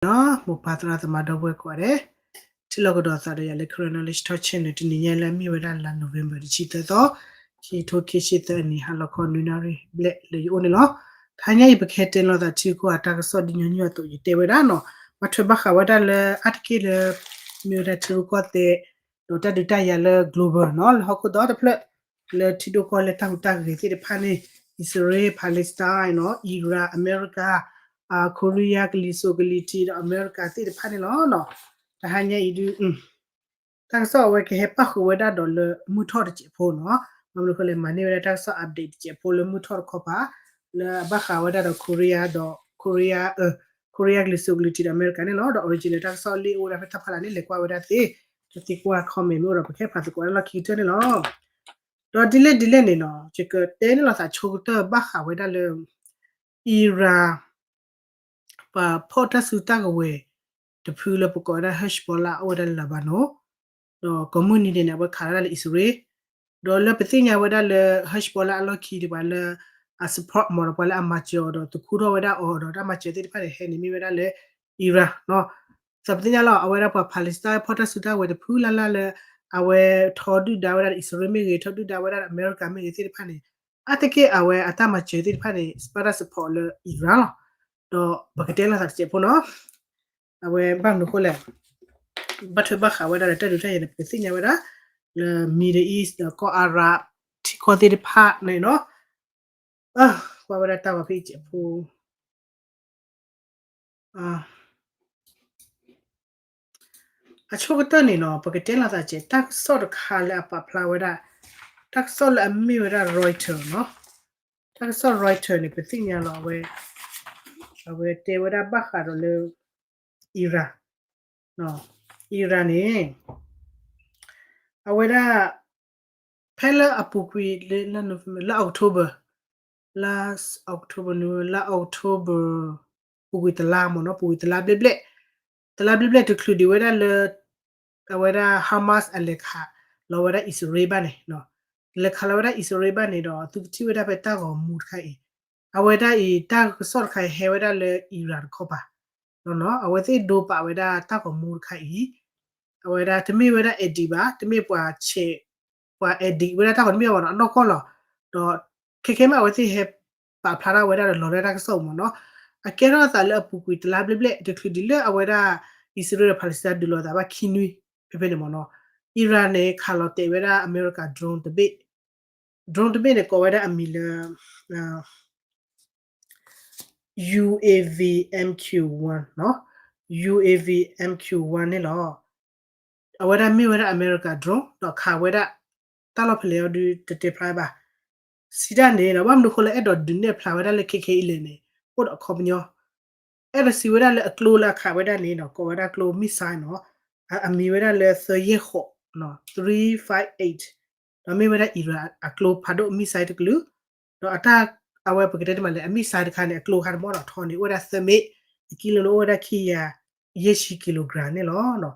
လီၤ မိၢ်ပၢ်သရၣ်သမါဒီပုၢ်ဝဲၢ်ကိးဂၤဒဲး, ထံၣ်လိာ်ကဒီးသးဒီးယၤလၢ Karen Knowledge Talk Channel တနံၤညါလၢအမ့ၢ်ဝဲဒၣ်လါ November တဆံသၢသီ, ခံကထိခံဆံသၢအနံၣ် ဟါလီၤခီနွံနၣ်ရံၣ်ဘျဲၣ်လၢယအိၣ်န့ၣ်လီၤ. တဟါညါအံၤ ပကဟဲတဲလီၤသးထံရူၢ်ကီၢ်အတၢ်ကစီၣ်ဒ်ညီနုၢ်အသိး ယတဲဝဲဒၣ်နီၤ, ဘၣ်ထွဲဘၣ်ဃးဝဲဒၣ်လၢအါတက့ၢ်လၢ မ့ၢ်ဝဲဒၣ်ထံရူၢ်ကီၢ်သဲး ဒီးတၢ်ဒုးတၢ်ယၤလၢ global နီၤ လၢဟီၣ်ခိၣ်ဒီတဖျၢၣ် လၢထံဒိၣ်ကီၢ်လဲၢ်တၢ်ဟူးတၢ်ဂဲၤသ့ၣ်တဖၣ်န့ၣ် အံၣ်စရ့လး Palestine နီၤ Iran အမဲရကၤ ခိရံယါကလံၤစိးကလံၤထံးဒီးအမဲရကၤသ့ၣ်တဖၣ်န့ၣ်လီၤ. တဟါညါအံၤဒုး တၢ်ကစီၣ်အဝဲကဟဲပၣ်ဃုာ်ဝဲဒၣ်ဒီးလၢမုၢ်ထီၣ်တစဲးဖိနီၤ, ဘၣ်မနုၤအဃိလဲၣ် မၤန့ၢ်ဝဲဒၣ်တၢ်ကစီၣ် update တစဲးဖိလၢမုၢ်ထီၣ်တခီပၤ လၢအဘၣ်ဃးဝဲဒၣ်ဒီး ခိရံယါဒီး ခိရံယါ ခိရံယါကလံၤစိးကလံၤထံးဒီးအမဲရကၤန့ၣ်လီၤ. ဒီး original တၢ်ကစီၣ်လၢအအိၣ်ဝဲဒၣ်ဖဲတၢ်ဖးလၢ်န့ၣ် လဲၤကွၢ်ဝဲဒၣ်သ့, တသံကွၢ် comment မ့ၢ်အိၣ်ဒီး ပကဟဲဖးသကိးဝဲဒၣ်လီၢ်ခံကတၢၢ်န့ၣ်လီၤ. ဒီးဒ်လဲၣ်ဒ်လဲၣ်န့ၣ်နီၤ ယကတဲန့ၣ်လီၤသးဆိကတၢၢ်ဘၣ်ဃးဝဲဒၣ်လၢ Iran ပှၤဖီၣ်တၢ်စုတၢ်ကဝဲၤတဖုလၢပကိးဝဲဒၣ် Hezbollah အိၣ်ဝဲဒၣ်လၢ Lebanon ဒီးကိးမုၢ်နံၤဒဲးန့ၣ် အဝဲခးဝဲဒၣ်လၢအံၣ်စရ့လး, ဒီးလၢပသ့ၣ်ညါဝဲဒၣ်လၢ Hezbollah အလီၢ်ခံဒံးပှၤလၢ အ support မ့ၢ်ဒီးပှၤလၢအမၤစၢၤအီၤဒီး သူၣ်ခုထီၣ်ဝဲဒၣ်အီၤဒီးတၢ်မၤစၢၤသ့ၣ်တဖၣ်န့ၣ် ဟဲန့ၣ်မ့ၢ်ဝဲဒၣ်လၢ Iran နီၤ. သးပသ့ၣ်ညါလီၤ အဝဲဒၣ်ပှၤ Palestine ဖီၣ်တၢ်စုတၢ်ကဝဲၤတဖုလၢ်လၢ်လၢ အဝဲထီဒုၣ်ဒါဝဲဒၣ်ဒီးအံၣ်စရ့လးမ့ၢ်ဂ့ၤ ထီဒုၣ်ဒါဝဲဒၣ်ဒီးအမဲရကၤမ့ၢ်ဂ့ၤသ့ၣ်တဖၣ်န့ၣ် အါတက့ၢ်အဝဲအတၢ်မၤစၢၤသ့ၣ်တဖၣ်န့ၣ် ဘၣ်တၢ် support လၢ Iran လီၤ. ဒီးပကတဲလီၤသးတစဲးဖိနီၤ, အဝဲဘၣ်မနုၤအဃိလဲၣ်, ဘၣ်ထွဲဘၣ်ဃးဝဲဒၣ်ဒီးတၢ်ဒုးတၢ်ယၤန့ၣ် ပကသ့ၣ်ညါဝဲဒၣ် လၢ Middle East ဒီးကီၢ် Arab ထံကီၢ်သ့ၣ်တဖၣ်န့ၣ်နီၤ, ကွၢ်ဝဲဒၣ်တၢ်ဝဲဖဲအံၤစဲးဖိ အဆိကတၢၢ်န့ၣ်နီၤ ပကတဲလီၤသးစဲး တၢ်ကစီၣ်တခါလၢအပာ်ဖျါဝဲဒၣ် တၢ်ကစီၣ်လၢအမ့ၢ်ဝဲဒၣ် Reuters နီၤ, တၢ်ကစီၣ် Reuters န့ၣ် ပသ့ၣ်ညါလီၤ အဝဲ အဝဲတဲဝဲဒၣ်ဘၣ်ဃးဒီးလၢ Iran, Iran န့ၣ် အဝဲဒၣ် ဖဲလၢအပူၤကွံာ်လၢ လၢ November လၢ October, လၢ October န့ၣ် လၢ October ပူၤကွံာ်တလါမ့ၢ်နီၤ, ပူၤကွံာ်တလါဘျဲၣ်ဘျဲၣ်, တလါဘျဲၣ်ဘျဲၣ်တချုးဒံးဝဲဒၣ်လၢ အဝဲဒၣ် Hamas အလဲၤခးလီၤဝဲဒၣ်အံၣ်စရ့လးဘၣ်န့ၣ်, လဲၤခးလီၤဝဲဒၣ်အံၣ်စရ့လးဘၣ်န့ၣ်ဒီး သုကထံၣ်ဝဲဒၣ်ဖဲတၢ်ဂီၤမူတခါအံၤ, အဝဲဒၣ်အံၤ တၢ်ကစီၣ်တခါအံၤဟဲဝဲဒၣ်လၢ Iran တခီပၤ, အဝဲသ့ၣ်ဒိပာ်ဝဲဒၣ်တၢ်ဂီၤမူတခါအံၤ, အဝဲဒၣ်တမ့ၢ်ဝဲဒၣ် edit ဘၣ်, တမ့ၢ်ပှၤဆဲး ပှၤ edit ဝဲဒၣ်တၢ်ဂီၤမူတမ့ၢ်ဘၣ်နီၤ, အနီၢ်ကီၢ်လီၤ. ဒီးခဲခဲမ့ၢ်အဝဲသ့ၣ်ဟဲပာ်ဖျါထီၣ်ဝဲဒၣ်ဒီးလီၤဒၣ်တၢ်ကစီၣ်မ့ၢ်နီၤ, အကဲထီၣ်အသးလၢအပူၤကွံာ်တလါဘျဲၣ်ဘျဲၣ် တချုးဒံးလၢအဝဲဒၣ် အံၣ်စရ့လးဒီး Palestine ဒုးလိာ်သးဘၣ်ခံနွံ ဖဲဖဲန့ၣ်မ့ၢ်နီၤ, Iran န့ၣ် ခးလီၤတဲာ်ဝဲဒၣ်အမဲရကၤ drone တဘ့ၣ်, drone တဘ့ၣ်န့ၣ် ကိးဝဲဒၣ်အမံၤလၢ UAV MQ one နီၤ, UAV MQ one န့ၣ်လီၤ. အဝဲဒၣ်မ့ၢ်ဝဲဒၣ်အမဲရကၤ drone ဒီးခးဝဲဒၣ် တၢ်လီၢ်ဖဲလဲၣ်အီၤဒုးတတဲဖျါဘၣ်. စံးတၢ်န့ၣ်ဒီး ဘၣ်မနုၤအဃိလၢအဲၣ်ဒိးဒုးနဲၣ်ဖျါဝဲဒၣ်လၢခဲခဲအံၤလဲၣ်န့ၣ် အိၣ်ဒီးအခီပညီ အဲၣ်ဒိးစံးဝဲဒၣ်လၢအကျိလၢအခးဝဲဒၣ်န့ၣ်ဒီး ကိးဝဲဒၣ်ကျိ missile နီၤ, အမံၤဝဲဒၣ်လၢသၢယဲၢ်ဃိး three five eight ဒီးမ့ၢ်ဝဲဒၣ် Iran အကျိဖးဒိၣ် missile တကလုာ်, ဒီးအတၢ် အဝဲပကတဲတမံၤလၢအ missile တခါန့ၣ် အကျိခါန့ၣ်မ့ၢ်ဒီးထီန့ၣ် အိၣ်ဝဲဒၣ်သၢမ့ၣ်, အကံလိာ်န့ၣ်အိၣ်ဝဲဒၣ်ခံကယၤယဲၢ်ဆံ kilogram န့ၣ်လီၤ.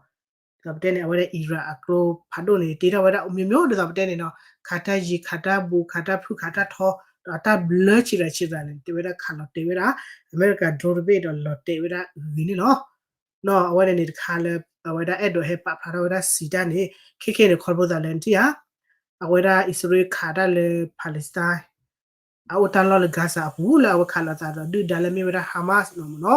ဒ်သိးပတဲန့ၣ် အဝဲဒၣ် Iran အကျိဖးဒိၣ်န့ၣ် တ့ထီၣ်ဝဲဒၣ် မျိုးမျိုး ဒ်သိးပတဲန့ၣ်နီၤ, ခးတၢ်ယံၤ ခးတၢ်ဘူး ခးတၢ်ဖုၣ် ခးတၢ်ထီ ဒီးအတၢ်ဘျၢဆံးရၤဆံးရၤန့ၣ် တဲဝဲဒၣ်ခးလီၤတဲာ်ဝဲဒၣ် အမဲရကၤ drone တဘ့ၣ်ဒီးလီၤတဲာ်ဝဲဒၣ်ဂ့ၤန့ၣ်လီၤ. နီၤ အဝဲန့ၣ်န့ၣ်တခါလၢ အဝဲဒၣ်အဲၣ်ဒိးဟဲပာ်ဖျါထီၣ်ဝဲဒၣ်စံးတၢ်န့ၣ် ခဲခဲန့ၣ်ခီဖျိသးလဲၣ်နထံၣ်ဧါ, အဝဲဒၣ်အံၣ်စရ့လးခးတၢ်လၢ Palestine အအိၣ်တၢ်လီၢ်လၢ Gaza အပူၤ လၢအဝဲခးလိာ်သးဒီးဒုၣ်ဒါလၢမ့ၢ်ဝဲဒၣ် Hamas နီၤမ့ၢ်နီၤ,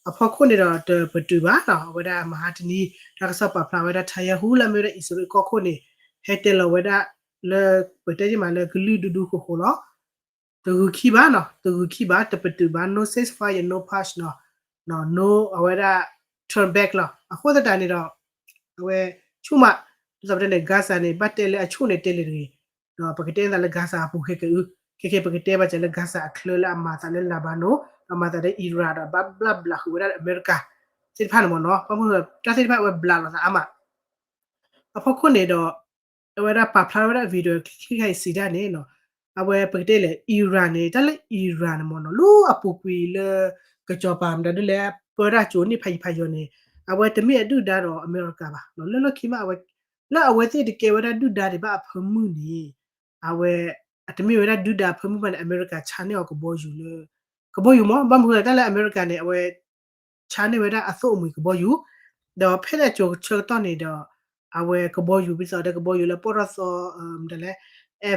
အဖီခိၣ်န့ၣ်ဒီးတပတုာ်ဘၣ်နီၤ, အဝဲဒၣ်မဟါတနံၤ တၢ်ကစီၣ်ပာ်ဖျါဝဲဒၣ် Netanyahu လၢမ့ၢ်ဝဲဒၣ်အံၣ်စရ့လးကီၢ်ခိၣ်န့ၣ် ဟဲတဲလီၤဝဲဒၣ်လၢ ပတဲယမးလၢကလုၢ်ဒူဒူဃိဃိလီၤ. တဂုာ်ခံဘၣ်နီၤ, တဂုာ်ခံဘၣ်, တပတုာ်ဘၣ်, no ceasefire, no peace နီၤ, no အဝဲဒၣ် turn back လီၤ. အဃိသတးန့ၣ်ဒီး အဝဲဆိကမိၣ် ဒ်သိးပတဲန့ၣ် Gaza န့ၣ် ဘၣ်တဲလၢအဆိၣ်န့ၣ်တဲလၢတဂ့ၤ, ဒီးပကတဲသးလၢ Gaza အပူၤခဲကအု, ခဲခဲပကတဲဘၣ်စၢၤလၢ Gaza အချၢလၢအမၤသးလၢ Lebanon ဒီးမၤသးလၢ Iran ဒီးဘၣ်ဘျၣ်ဘျးဃုာ်ဝဲဒၣ်လၢအမဲရကၤ သ့ၣ်တဖၣ်န့ၣ်မ့ၢ်နီၤ, ဘၣ်မနုၤတၢ်သ့ၣ်တဖၣ်အဝဲဘျးလိာ်သးအါမး အဖီခိၣ်န့ၣ်ဒီး အဝဲဒၣ်ပာ်ဖျါထီၣ်ဝဲဒၣ် video ခံခါအံၤစံးတၢ်န့ၣ်နီၤ, အဝဲပကတဲလဲၣ် Iran န့ၣ် တၢ်လၢ Iran န့ၣ်မ့ၢ်နီၤ လၢအပူၤကွံာ်လၢ ကစီၤပၤမတၤဒုလဲၣ် ပၢတၢ်ကိးန့ၢ်ဖးယံၤဖးယီၤန့ၣ် အဝဲတမ့ၢ်အဒုၣ်ဒါဒီးအမဲရကၤဘၣ်, လၢလီၢ်ခံမး အဝဲ လၢအဝဲသ့ၣ်တကဲဝဲဒၣ်ဒုၣ်ဒါဒံးဘၣ်အဖၢမုၢ်န့ၣ် အဝဲ အတမ့ၢ်ဝဲဒၣ်ဒုၣ်ဒါအဖၢမုၢ်ဘၣ်န့ၣ် အမဲရကၤဆါန့ၢ်အီၤကဘီယူၤလၢ ကဘီယူၤမ့ၢ် ဘၣ်မနုၤဃိလဲၣ် တၢ်လၢအမဲရကၤန့ၣ် အဝဲ ဆါန့ၢ်ဝဲဒၣ်အသိၣ်အမှံၤကဘီယူၤ, ဒီးဖဲန့ၣ်အစိၤဆၢကတီၢ်န့ၣ်ဒီး အဝဲကဘီယူၤ ဒ်သိးဒီးကဘီယူၤလၢပီၢ်ထီၣ်သီ မတၤလဲၣ်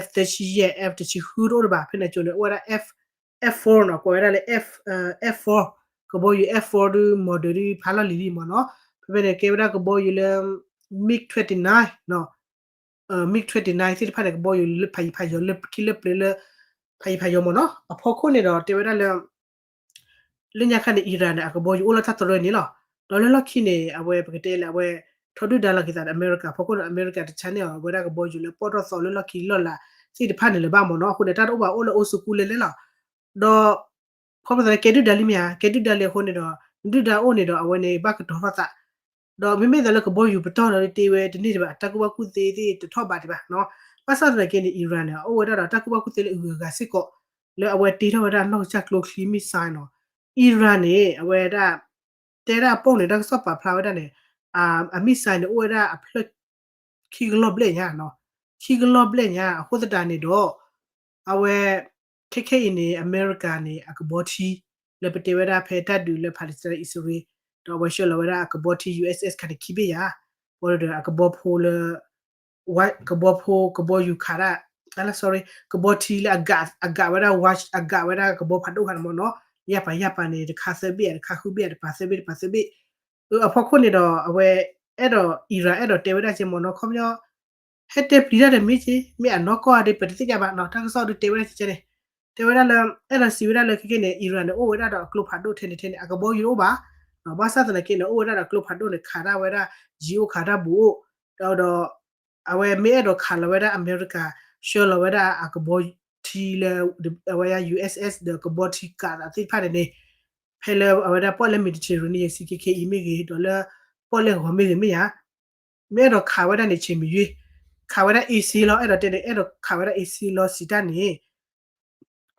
F သၢဆံယဲၢ် F တဆံဃုတအိၣ်တဘၣ်, ဖဲန့ၣ်အစိၤန့ၣ် အိၣ်ဝဲဒၣ် F F four နီၤ, ကိးဝဲဒၣ်လၢ F F four, ကဘီယူၤ F four ဒုး model ဒုးဖးလီၢ်လံၤလံမ့ၢ်နီၤ, ဖဲဖဲန့ၣ်ကဲဝဲဒၣ်ကဘီယူၤလၢ MiG twenty-nine နီၤ, MiG twenty-nine သ့ၣ်တဖၣ်န့ၣ် ကဘီယူၤလၢဖးယံၤဖးယီၤလၢခံလၢပျၢၤလၢ ဖးယံၤဖးယီၤမ့ၢ်နီၤ, အဖီခိၣ်န့ၣ်ဒီးတဲဝဲဒၣ်လၢ လၢညါခါန့ၣ် Iran န့ၣ် အကဘီယူၤအိၣ်လၢတၢ်တရၢန့ၣ်လီၤ. ဒီးလၢလီၢ်ခံန့ၣ် အဝဲပကတဲလၢအဝဲ ထီဒုၣ်ဒါလီၤက့ၤသးဒီးအမဲရကၤ အဖီခိၣ်န့ၣ် အမဲရကၤတဆါန့ၢ်အီၤဝဲဒၣ်ကဘီယူၤလၢပီၢ်ထီၣ်သီလၢလီၢ်ခံလီၢ်လၤသ့ၣ်တဖၣ်န့ၣ်လၢၤဘၣ်မ့ၢ်နီၤ, အဃိန့ၣ် တၢ်တအိၣ်ဘၣ်အိၣ်လၢအိၣ်ဆူၣ်ကူလၢလဲၣ်လီၤ. ဒီး ခီဖျိသးလၢကဲဒုၣ်ဒါလံမ့ၢ်ဧါ, ကဲဒုၣ်ဒါလံအဃိန့ၣ်ဒီး ဒုၣ်ဒါအိၣ်န့ၣ်ဒီးအဝဲန့ၣ်ဘၣ်ကတီၤထီၣ်သး, ဒီးမ့မ့ၢ်သးလၢကဘီယူၤပတီၢ်ဒီးတ့ဝဲတန့ၢ်ဒံးဘၣ် တၢ်ကူၣ်ဘၣ်ကူၣ်သ့သ့ၣ်တထီၣ်ဘးဒံးဘၣ်နီၤ, ဘၣ်ဆၣ်သနာ်က့န့ၣ် Iran န့ၣ် အအိၣ်ဝဲဒၣ်ဒီးတၢ်ကူၣ်ဘၣ်ကူၣ်သ့လၢအဂုၤအဂၤစ့ၢ်ကီး လၢအဝဲတ့ထီၣ်ဝဲဒၣ်နီၢ်ကစၢ်ကျိချံ missile နီၤ, Iran န့ၣ် အဝဲဒၣ် တဲဒၣ်အပိၢ်န့ၣ် တၢ်ကစီၣ်ပာ်ဖျါဝဲဒၣ်န့ၣ် အ missile န့ၣ် အိၣ်ဝဲဒၣ်အဖျၢၣ် ခံကလီၢ်ဘျဲၣ်ညါနီၤ, ခံကလီၢ်ဘျဲၣ်ညါ အဃိသတးန့ၣ်ဒီး အဝဲ ခဲခဲအံၤန့ၣ် အမဲရကၤန့ၣ် အကဘီထံ လၢပတဲဝဲဒၣ်ဖဲတၢ်ဒုးလၢ Palestine အံၣ်စရ့လး ဒီးအဝဲဆှၢလီၤဝဲဒၣ်အကဘီထံ U S S ခါန့ၣ်ခံဘ့ၣ်ယါ, ဝဲဒီးအကဘီဖိလၢ ကဘီဖိ ကဘီယူၤခးဒၣ် sorry ကဘီထံလၢအဂာ်ဝဲဒၣ် အဂာ်ဝဲဒၣ်ကဘီဖးဒိၣ်ခါန့ၣ်မ့ၢ်နီၤ, ယၢ်ပာ်ယၢ်ပာ်န့ၣ် တခါသၢဘ့ၣ်ဧါ တခါဃုဘ့ၣ်ဧါ တပၤသၢဘ့ၣ် တပၤသၢဘ့ၣ်, အဖီခိၣ်န့ၣ်ဒီး အဝဲ အဲၣ်ဒိး Iran အဲၣ်ဒိးတဲဝဲဒၣ်ကဲမ့ၢ်နီၤ ခီပညီ ဟဲတဲပျံၤတၢ်ဒီးမ့ၢ်က့ မ့ၢ်အနီၢ်ကီၢ်ဧါဒီး ပတသ့ၣ်ညါဘၣ်နီၤ, တၢ်ကစီၣ်ဒုးတဲဝဲဒၣ်ကဲန့ၣ် တဲဝဲဒၣ်လၢ အဲၣ်ဒိးစံးဝဲဒၣ်လၢခဲခဲန့ၣ် Iran န့ၣ် အိၣ်ဝဲဒၣ်ဒီးအကျိဖးဒိၣ်ထဲန့ၣ်ထဲန့ၣ် အကဘီယူၤတအိၣ်ဘၣ်, ဘၣ်ဆၣ်သနာ်က့န့ၣ် အိၣ်ဝဲဒၣ်ဒီးအကျိဖးဒိၣ်န့ၣ် ခးဒၣ်ဝဲဒၣ် ယံၤအိၣ်ခးတၢ်ဘူးအိၣ်, ဒီး အဝဲမ့ၢ်အဲၣ်ဒိးခးလီၤဝဲဒၣ်အမဲရကၤ ဆှၢလီၤဝဲဒၣ်အကဘီထံလၢ အဝဲဒၣ် U S S ဒီးကဘီထံကးသးသ့ၣ်တဖၣ်န့ၣ်န့ၣ် ဖဲလၢအဝဲဒၣ်ပီၣ်လဲၣ် Mediterranean ဆံးခဲခဲအံၤမ့ၢ်ဂ့ၤ ဒီးလၢပီၣ်လဲၣ်ဂီၤမ့ၢ်ဂ့ၤမ့ၢ်ဧါ, မ့ၢ်အဲၣ်ဒိးခးဝဲဒၣ်န့ၣ် ဆ့ၣ်မံၤယွ့ ခးဝဲဒၣ် easy လီၤ အဲၣ်ဒိးတဲန့ၣ် အဲၣ်ဒိးခးဝဲဒၣ် easy လီၤစံးတၢ်န့ၣ်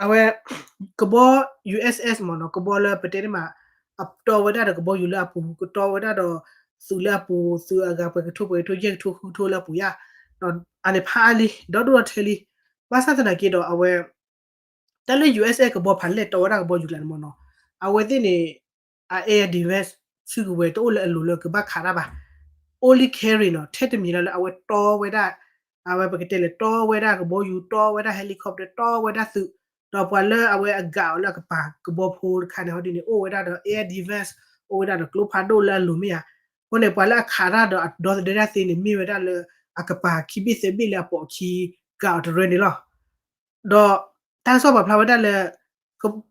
အဝဲ ကဘီ U S S မ့ၢ်နီၤ ကဘီလၢပတဲန့ၣ်မး အတီဝဲဒၣ်ဒီးကဘီယူၤလၢအပူၤ ကတီဝဲဒၣ်ဒီး သုးလၢအပူၤ သုးအဂၤပှဲၤကထိပှဲၤကထိ ယဲၢ်ကထိဃုကထိလၢအပူၤယါ, အန့ၣ်ဖးအါလံ ဒီဒိၣ်ဒီထၢလံ, ဘၣ်ဆၣ်သနာ်က့ဒီးအဝဲ တၢ်လၢ U S S ကဘီဖးလဲၢ်တီဝဲဒၣ်ကဘီယူၤကျါန့ၣ်မ့ၢ်နီၤ အဝဲသ့ၣ်န့ၣ် အ air defense စုကဝဲၤတအိၣ်လၢအလိၤလၢကဘၣ်ခးတၢ်ဘၣ်, only carry နီၤ ထဲတမံၤလၢ်လၢအဝဲတီဝဲဒၣ် အဝဲပကတဲလဲၣ် တီဝဲဒၣ်ကဘီယူၤ တီဝဲဒၣ် helicopter တီဝဲဒၣ်သုး, ဒီးပှၤလၢအဝဲအဂာ်အီၤလၢအကပၤကဘီဖိတခါန့ၣ် ဟီဒ်န့ၣ် အိၣ်ဝဲဒၣ်ဒီး air defense အိၣ်ဝဲဒၣ်ဒီးကျိဖးဒိၣ်လၢအလိၤမ့ၢ်ဧါ, အဃိန့ၣ် ပှၤလၢအခးတၢ်ဒီးအဒီသဒၢတၢ်သ့န့ၣ် မ့ၢ်ဝဲဒၣ်လၢ အကပၤခံဘ့ၣ်သၢဘ့ၣ်လၢအပိာ်အခံ ကးအီၤတရၢန့ၣ်လီၤ. ဒီးတၢ်ကစီၣ်ပာ်ဖျါဝဲဒၣ်လၢ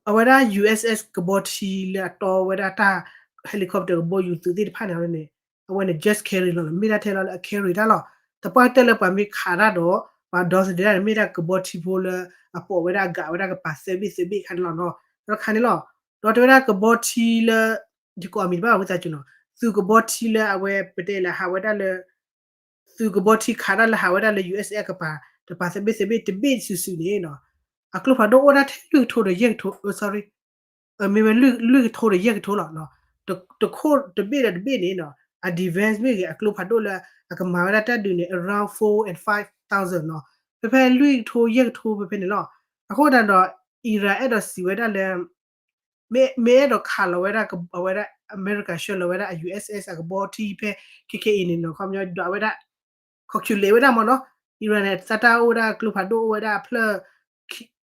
အဝဲဒၣ် U S S ကဘီထံလၢအတီဝဲဒၣ်တၢ် helicopter ကဘီယူၤသုးသ့ၣ်တဖၣ်န့ၣ်န့ၣ် အဝဲန့ၣ် just carry လီၤ မ့ၢ်ဒၣ်ထဲလီၤလၢအ carry တၢ်လီၤ. တပှၢ်ကတၢၢ်လၢပှၤမ့ၢ်ခးတၢ်ဒီး ပှၤဒီသဒၢတၢ်န့ၣ် မ့ၢ်ဒၣ်ကဘီထံဖိလၢအပိာ်ဝဲဒၣ်အဂာ်ဝဲဒၣ်ကပၤသၢဘ့ၣ်သၢဘ့ၣ်ခါန့ၣ်လီၤနီၤ. ဒီးတခါန့ၣ်လီၤ. ဒီးတဲဝဲဒၣ်ကဘီထံလၢ ယကိးအမံၤတဘၣ်ဝံသးစူၤနီၤ သုးကဘီထံလၢအဝဲပတဲလၢဟးဝဲဒၣ်လၢ သုးကဘီထံခးတၢ်လၢဟးဝဲဒၣ်လၢ U S S ကပၤ တပၤသၢဘ့ၣ်သၢဘ့ၣ်တဘ့ၣ်စုာ်စုာ်န့ၣ်နီၤ အကျိဖးဒိၣ်အိၣ်ဒၣ်ထဲလွံၢ်ကထိဒီးယဲၢ်ကထိ sorry မ့ၢ်ဝဲလွံၢ်ကထိဒီးယဲၢ်ကထိလီၤ. တခိၣ်တဘ့ၣ်ဒီးတဘ့ၣ်န့ၣ်နီၤ အ defense မ့ၢ်ဂ့ၤ အကျိဖးဒိၣ်လၢအကမၤဝဲဒၣ်တၢ်ဒုးန့ၣ် around four and five thousand နီၤ ဖဲဖဲလွံၢ်ကထိယဲၢ်ကထိဖဲဖဲန့ၣ်လီၤ. အဃိသတးဒီး Iran အဲၣ်ဒိးစံးဝဲဒၣ်လၢ မ့ၢ် မ့ၢ်အဲၣ်ဒိးခးလီၤဝဲဒၣ် အဝဲဒၣ် အမဲရကၤဆှၢလီၤဝဲဒၣ်အ U S S အကဘီထံဖဲ ခဲခဲအံၤန့ၣ်နီၤ ခီပညီဒွးဝဲဒၣ် calculate ဝဲဒၣ်မ့ၢ်နီၤ Iran န့ၣ် သးတၢ်အိၣ်ဝဲဒၣ်ကျိဖးဒိၣ်အိၣ်ဝဲဒၣ်အဖျၢၣ်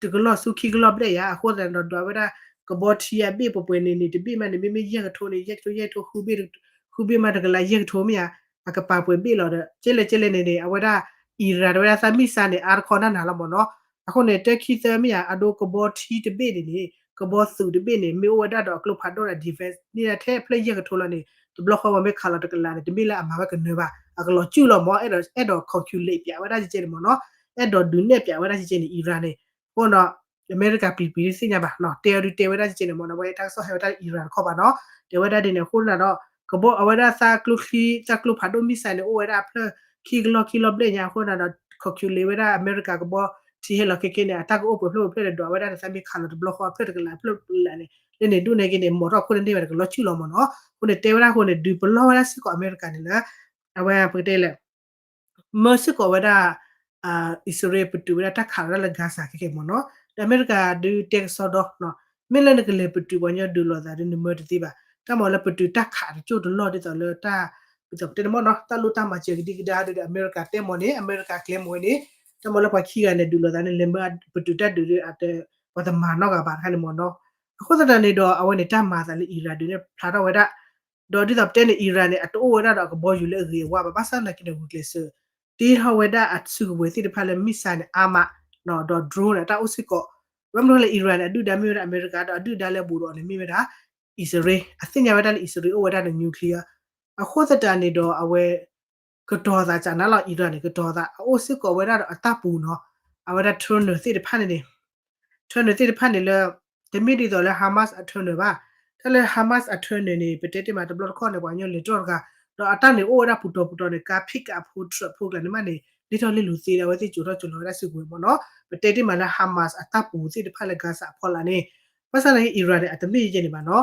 တကလီၢ်ဆူခံကလီၢ်ဘျဲၣ်ယါ အဃိသတးဒီးဒွးဝဲဒၣ် ကဘီထံအဘ့ၣ်ပှဲၤပှဲၤန့ၣ်န့ၣ် တဘ့ၣ်မးန့ၣ် မ့မ့ၢ်ယဲၢ်ကထိန့ၣ် ယဲၢ်ကထိယဲၢ်ကထိ ဃုဘ့ၣ် ဃုဘ့ၣ်မးတကလးယဲၢ်ကထိမ့ၢ်ဧါ အကပၤပှဲၤဘ့ၣ်လီၤဒီး ကဲလဲၣ်ကဲလဲၣ်န့ၣ်န့ၣ် အဝဲဒၣ် Iran တဝဲဒၣ်သး missile န့ၣ် အါတခီနၢ်နၤလီၤမ့ၢ်နီၤ အဃိန့ၣ် တၢ်ခံသၢမ့ၢ်ဧါ အဒိကဘီထံတဘ့ၣ်န့ၣ်န့ၣ် ကဘီသုးတဘ့ၣ်န့ၣ် မ့ၢ်အိၣ်ဝဲဒၣ်ဒီးအကျိဖးဒိၣ်ဒီး defense န့ၢ်ဒၣ်ထဲဖျၢၣ်ယဲၢ်ကထိလီၤန့ၣ် တဘျီဃီပှၤမ့ၢ်ခးလီၤတကလးန့ၣ် တမ့ၢ်လၢအမၤဝဲကနၢၤဘၣ် အကလီၤစုၣ်လီၤမ့ၢ် အဲၣ်ဒိး အဲၣ်ဒိး calculate ပၠးဝဲဒၣ်ကဲကဲန့ၣ်မ့ၢ်နီၤ အဲၣ်ဒိးဒုးနဲၣ်ပၠးဝဲဒၣ်ကဲကဲန့ၣ် Iran န့ၣ် အဃိဒီး အမဲရကၤပျံၤပျံၤတသ့ၣ်ညါဘၣ်နီၤ တဲအီၤဒုးတဲဝဲဒၣ်ကဲကဲန့ၣ်မ့ၢ်နီၤ ဝဲတၢ်ကစီၣ်ဟဲဝဲဒၣ် Iran တခီဘၣ်နီၤ တဲဝဲဒၣ်ဒ်န့ၣ် အဃိသတးဒီး ကဘီအဝဲဒၣ်သးကျိချံ သးကျိဖးဒိၣ် missile န့ၣ် အိၣ်ဝဲဒၣ်အဖျၢၣ်ခံကလီၢ်ခံလီၢ်ဘျဲၣ်ညါ အဃိသတးဒီး calculate ဝဲဒၣ်အမဲရကၤကဘီထံဟဲလီၤခဲကဲန့ၣ် အတၢ်ကအိၣ်ပှဲၤဖျၢၣ်ပှဲၤဖျၢၣ်ဒီးဒွးဝဲဒၣ်န့ၣ် သးမ့ၢ်ခးလီၤတဘျီဃီအဖျၢၣ်တကလးအဖျၢၣ်တကလးန့ၣ် လၢန့ၣ်ဒိၣ်န့ၢ်က့န့ၣ် မိာ်ထီၣ်ခိၣ်န့ၢ်န့ၢ်ဝဲတကလီၤစုၣ်လီၤမ့ၢ်နီၤ အဃိန့ၣ်တဲဝဲဒၣ်အဃိန့ၣ် ဒုးပလီၢ်ဝဲဒၣ်စ့ၢ်ကီးအမဲရကၤန့ၣ်လၢ အဝဲပကတဲလဲၣ် မၢစ့ၢ်ကီးဝဲဒၣ် အံၣ်စရ့လးပတုာ်ဝဲဒၣ်တၢ်ခးဝဲဒၣ်လၢ Gaza ခဲကဲမ့ၢ်နီၤ ဒီးအမဲရကၤဒုးတဲကစီဒီနီၤ မ့ၢ်လၢနကလဲၤပတုာ်ပှၤကညီဒုးလိာ်သးဒုးနမၢတသ့ဘၣ် တၢ်မၤလၢပတုာ်တၢ်ခးတကၠိၢ်တလီၢ်ဒ်သိးလၢတၢ် ဒ်သိးပတဲန့ၣ်မ့ၢ်နီၤ တၢ်လိၣ်တၢ်မၤစၢၤကဒံကဒါဒီး အမဲရကၤတဲမ့ၢ်န့ၣ် အမဲရကၤကျဲမ့ၢ်ဝဲန့ၣ် တၢ်မၤလၢပှၤခံဂၤန့ၣ်ဒုးလိာ်သးန့ၣ် လဲၤမၢပတုာ်တၢ်ဒုးဒီး ပှၤတမၤနီတဂၤဘၣ်တခါန့ၣ်မ့ၢ်နီၤ. အဃိသတးန့ၣ်ဒီး အဝဲန့ၣ်တၢ်မၤအသးလၢ Iran ဒုးန့ၣ်ဖျါထီၣ်ဝဲဒၣ် ဒီးဒ်သိးပတဲန့ၣ် Iran န့ၣ် အတအိၣ်ဝဲဒၣ်ဒီးအကဘီယူၤလၢအဂ့ၤအဝါဘၣ် ဘၣ်ဆၣ်သနာ်က့န့ၣ် ဂုာ်ကျဲးစၢး တ့ထီၣ်ဝဲဒၣ်အစုကဝဲၤသ့ၣ်တဖၣ်လၢ missile န့ၣ် အါမး ဒီး drone န့ၣ် အတၢ်အိၣ်စ့ၢ်ကီး ဘၣ်မနုၤလဲၣ် Iran န့ၣ် အဒုၣ်ဒါမ့ၢ်ဝဲဒၣ်အမဲရကၤ ဒီးအဒုၣ်ဒါလၢအဘူးဒီးအီၤန့ၣ်မ့ၢ်ဝဲဒၣ် အံၣ်စရ့လး အသ့ၣ်ညါဝဲဒၣ်လၢအံၣ်စရ့လးအိၣ်ဝဲဒၣ်ဒီး nuclear အဃိသတးန့ၣ်ဒီးအဝဲ ကတီၤသးကနၤလီၤ Iran န့ၣ် ကတီၤသး အအိၣ်စ့ၢ်ကီးဝဲဒၣ်ဒီးအတၢ်ပူၤနီၤ အဝဲဒၣ် tunnel သ့ၣ်တဖၣ်န့ၣ်န့ၣ် tunnel သ့ၣ်တဖၣ်န့ၣ်လၢ တမ့ၢ်ဒ်သိးလၢ Hamas အ tunnel ဘၣ်. တၢ်လၢ Hamas အ tunnel န့ၣ် ပတဲတ့ၢ်မးတဘျီတခီၣ်န့ၣ် ပှၤကညီလဲၤတြီၢ်တဂၤ ဒီးအတၢ်န့ၣ်အိၣ်ဝဲဒၣ်ပူၤတီၤပူၤတီၤန့ၣ် ကါ pick up ဖိ truck ဖိကျါန့ၣ်မးန့ၣ် လ့ၣ်ထီၣ်လ့ၣ်လိၤသ့ဒီး အဝဲသ့ၣ်ကၠိၤထီၣ်ကၠိၤလီၤဝဲဒၣ်စုကဝဲၤမ့ၢ်နီၤ. ပတဲတ့ၢ်မးလၢ Hamas အတၢ်ပူၤသ့ၣ်တဖၣ်လၢ Gaza အဖီလာ်န့ၣ် ဘၣ်ဆၣ်သနာ်က့ Iran န့ၣ် အတမ့ၢ်ယဲန့ၣ်ဘၣ်နီၤ.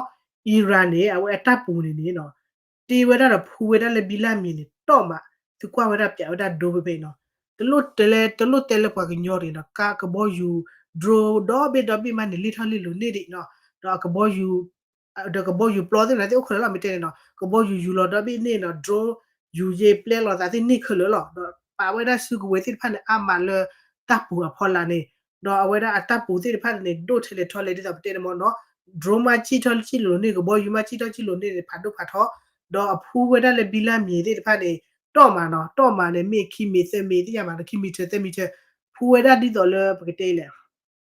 Iran န့ၣ် အဝဲအတၢ်ပူၤန့ၣ်န့ၣ်နီၤ တ့ဝဲဒၣ်ဒီးဖှူဝဲဒၣ်လၢဘံလၢမံၤန့ၣ် တီၢ်မး သုကွၢ်ဝဲဒၣ်ပၠးဝဲဒၣ်ဒိဖဲဖဲအံၤနီၤ. တလိၣ်တဲလၢ တလိၣ်တဲလၢပှၤကညီတဂ့ၤနီၤ ကါကဘီယူၤ drone ဒီဘ့ၣ်ဒီဘ့ၣ်မးန့ၣ် လ့ၣ်ထီၣ်လ့ၣ်လိၤန့ၢ်ဒံးနီၤ. ဒီးအကဘီယူၤ ဒီးကဘီယူၤပျီသ့ၣ်မးသ့ၣ်အိၣ်ခဲလၢာ်လီၤ မ့ၢ်တဲန့ၣ်နီၤ ကဘီယူၤယူၤလီၤဒီဘ့ၣ်န့ၢ်နီၤ drone ယူၤယ့ၣ်ပျဲလီၤသးသ့ၣ်န့ၢ်ခဲလၢာ်လီၤ. ဒီးပာ်ဝဲဒၣ်စုကဝဲၤသ့ၣ်တဖၣ်န့ၣ် အါမးလၢတၢ်ပူၤအဖီလာ်န့ၣ် ဒီးအဝဲဒၣ်အတၢ်ပူၤသ့ၣ်တဖၣ်န့ၣ် ဒိၣ်ထဲလဲၣ်ထီလဲၣ်ဒ်သိးပတဲန့ၣ်မ့ၢ်နီၤ drone မးစံၣ်ထီၣ်စံၣ်လိၤန့ၢ် ကဘီယူၤမးစံၣ်ထီၣ်စံၣ်လိၤန့ၢ်န့ၣ် ဖးဒိၣ်ဖးထီ ဒီးအဖှူဝဲဒၣ်လၢဘံလၢမံၤသ့ၣ်တဖၣ်န့ၣ် တီၢ်မးနီၤ တီၢ်မးန့ၣ် မ့ၢ်ခံမံၤသၢမံၤသ့ၣ်ညါမးနီၤ ခံမံၤထၢသၢမံၤထၢ ဖှူဝဲဒၣ်ဒ်သိးလၢပကတဲလဲၣ်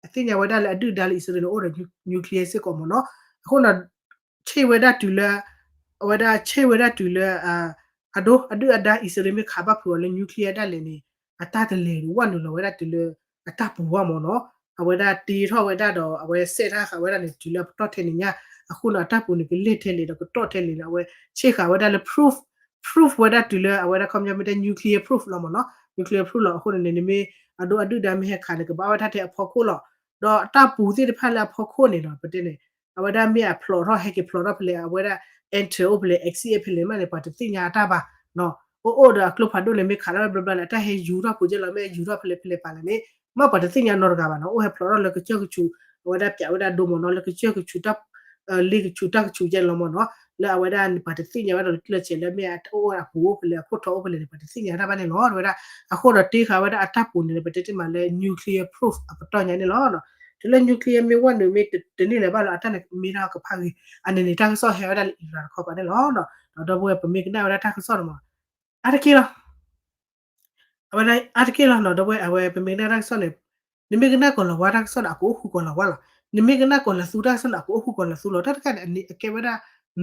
အသ့ၣ်ညါဝဲဒၣ်လၢအဒုၣ်ဒါလၢအံၣ်စရ့လးန့ၣ် အိၣ်ဒီး nuclear စ့ၢ်ကီးမ့ၢ်နီၤ. အဃိန့ၣ် ဆ့ၣ်ဝဲဒၣ်တုၤလၢ အဝဲဒၣ်ဆ့ၣ်ဝဲဒၣ်တုၤလၢ အဒိ အဒုၣ်အဒါအံၣ်စရ့လးမ့ၢ်ခးဘၣ်ဖုးအီၤလၢ nuclear ဒၣ်လဲာ်န့ၣ် အတၢ်တလဲၤဝဲနုာ်လီၤဝဲဒၣ်တုၤလၢ အတၢ်ပူၤဘၣ်မ့ၢ်နီၤ. အဝဲဒၣ်တ့ထီၣ်ဝဲဒၣ်ဒီး အဝဲစဲးတၢ်ဃာ်ဝဲဒၣ်န့ၣ် တုၤလၢအပတီၢ်ထဲန့ၣ်ညါ အဃိန့ၣ် အတၢ်ပူၤန့ၣ်ကလဲၢ်ထဲလဲၣ်ဒီးကတီၢ်ထဲလဲၣ်ဒီး အဝဲဆ့ၣ်ဃာ်ဝဲဒၣ်လၢ proof proof ဝဲဒၣ်တုၤလၢအဝဲဒၣ်ခီပညီမ့ၢ်တဲ nuclear proof လီၤမ့ၢ်နီၤ nuclear proof လီၤ. အဃိန့ၣ်န့ၣ် နမ့ၢ်အဒိ အဒုၣ်ဒါမ့ၢ်ဟဲခးန့ၣ် ကဘၣ်ဝဲဒၣ်ထဲအဖီခိၣ်လီၤ. ဒီးတၢ်ပူၤသ့ၣ်တဖၣ်လၢအဖီခိၣ်န့ၣ်နီၤ ပတဲန့ၣ် အဝဲဒၣ်မ့ၢ်အဖျိးထီၣ်ဟဲက့ၤဖျိးထီၣ်ဖဲလဲၣ် အဝဲဒၣ် enter အိၣ်ဖဲလဲၣ် exit ဖဲလဲၣ်မးန့ၣ် ပှၤတသ့ၣ်ညါအတၢ်ဘၣ်နီၤ. အိၣ်အိၣ်ဒီးအကျိဖးဒိၣ်န့ၣ် မ့ၢ်ခးထီၣ်ဝဲဘျီဘျီန့ၣ် အတၢ်ဟဲယူၤထီၣ်ဖိကဲလီၤ မ့ၢ်ယူၤထီၣ်ဖဲလဲၣ်ဖဲလဲၣ်ပာ်လဲၣ်န့ၣ် မ့ၢ်ပှၤတသ့ၣ်ညါနီတဂၤဘၣ်နီၤ. အိၣ်ဟဲဖျိးထီၣ်လၢကစၢၢ်ကဆူး အဝဲဒၣ်ပၠးဝဲဒၣ်ဒိမ့ၢ်နီၤ လၢကစၢၢ်ကဆူး လ့ကဆူးတၢ်ကဆူးကဲလီၤမ့ၢ်နီၤ. လၢအဝဲဒၣ်န့ၣ် ပှၤတသ့ၣ်ညါဝဲဒၣ်လၢကျၢၢ်ဆဲးလၢမ့ၢ်အအိၣ်အပူၤအိၣ်ဖဲလဲၣ် အခိၣ်ထီအိၣ်ဖဲလဲၣ်န့ၣ် ပှၤတသ့ၣ်ညါတၢ်ဘၣ်န့ၣ်လီၤ. ဝဲဒၣ် အဃိဒီးတ့ဃာ်ဝဲဒၣ်အတၢ်ပူၤန့ၣ် ပတဲတ့ၢ်မးလၢ nuclear proof အပတီၢ်ညါန့ၣ်လီၤ. တုၤလၢ nuclear မ့ၢ်ဝဲနုာ်မ့ၢ်တန့ၢ်လၢၤဘၣ်လီၤ အတၢ်န့ၣ်မ့ၢ်တၢ်ကဖၣ်ဂ့ၤ အန့ၣ်န့ၣ် တၢ်ကစီၣ်ဟဲဝဲဒၣ်လၢ Iran တခီပၤန့ၣ်လီၤ. ဒီးဒီပုၢ်ဝဲၢ်ပမ့ၢ်ကနၣ်ဝဲဒၣ်တၢ်ကစီၣ်န့ၣ်မး အါတက့ၢ်လီၤ အဝဲဒၣ်အါတက့ၢ်လီၤနီၤ ဒီပုၢ်ဝဲၢ် အဝဲပမ့ၢ်ကနၣ်တၢ်ကစီၣ်န့ၣ် နမ့ၢ်ကနၣ်ကီၢ်လၤဝါတၢ်ကစီၣ်န့ၣ် အကအိၣ်ဃုာ်ကီၢ်လၤဝါလီၤ. နမ့ၢ်ကနၣ်ကီၢ်လၤသူတၢ်ကစီၣ်န့ၣ် အကအိၣ်ဃုာ်ကီၢ်လၤသူလီၤ. တၢ်တခါန့ၣ် အကဲဝဲဒၣ်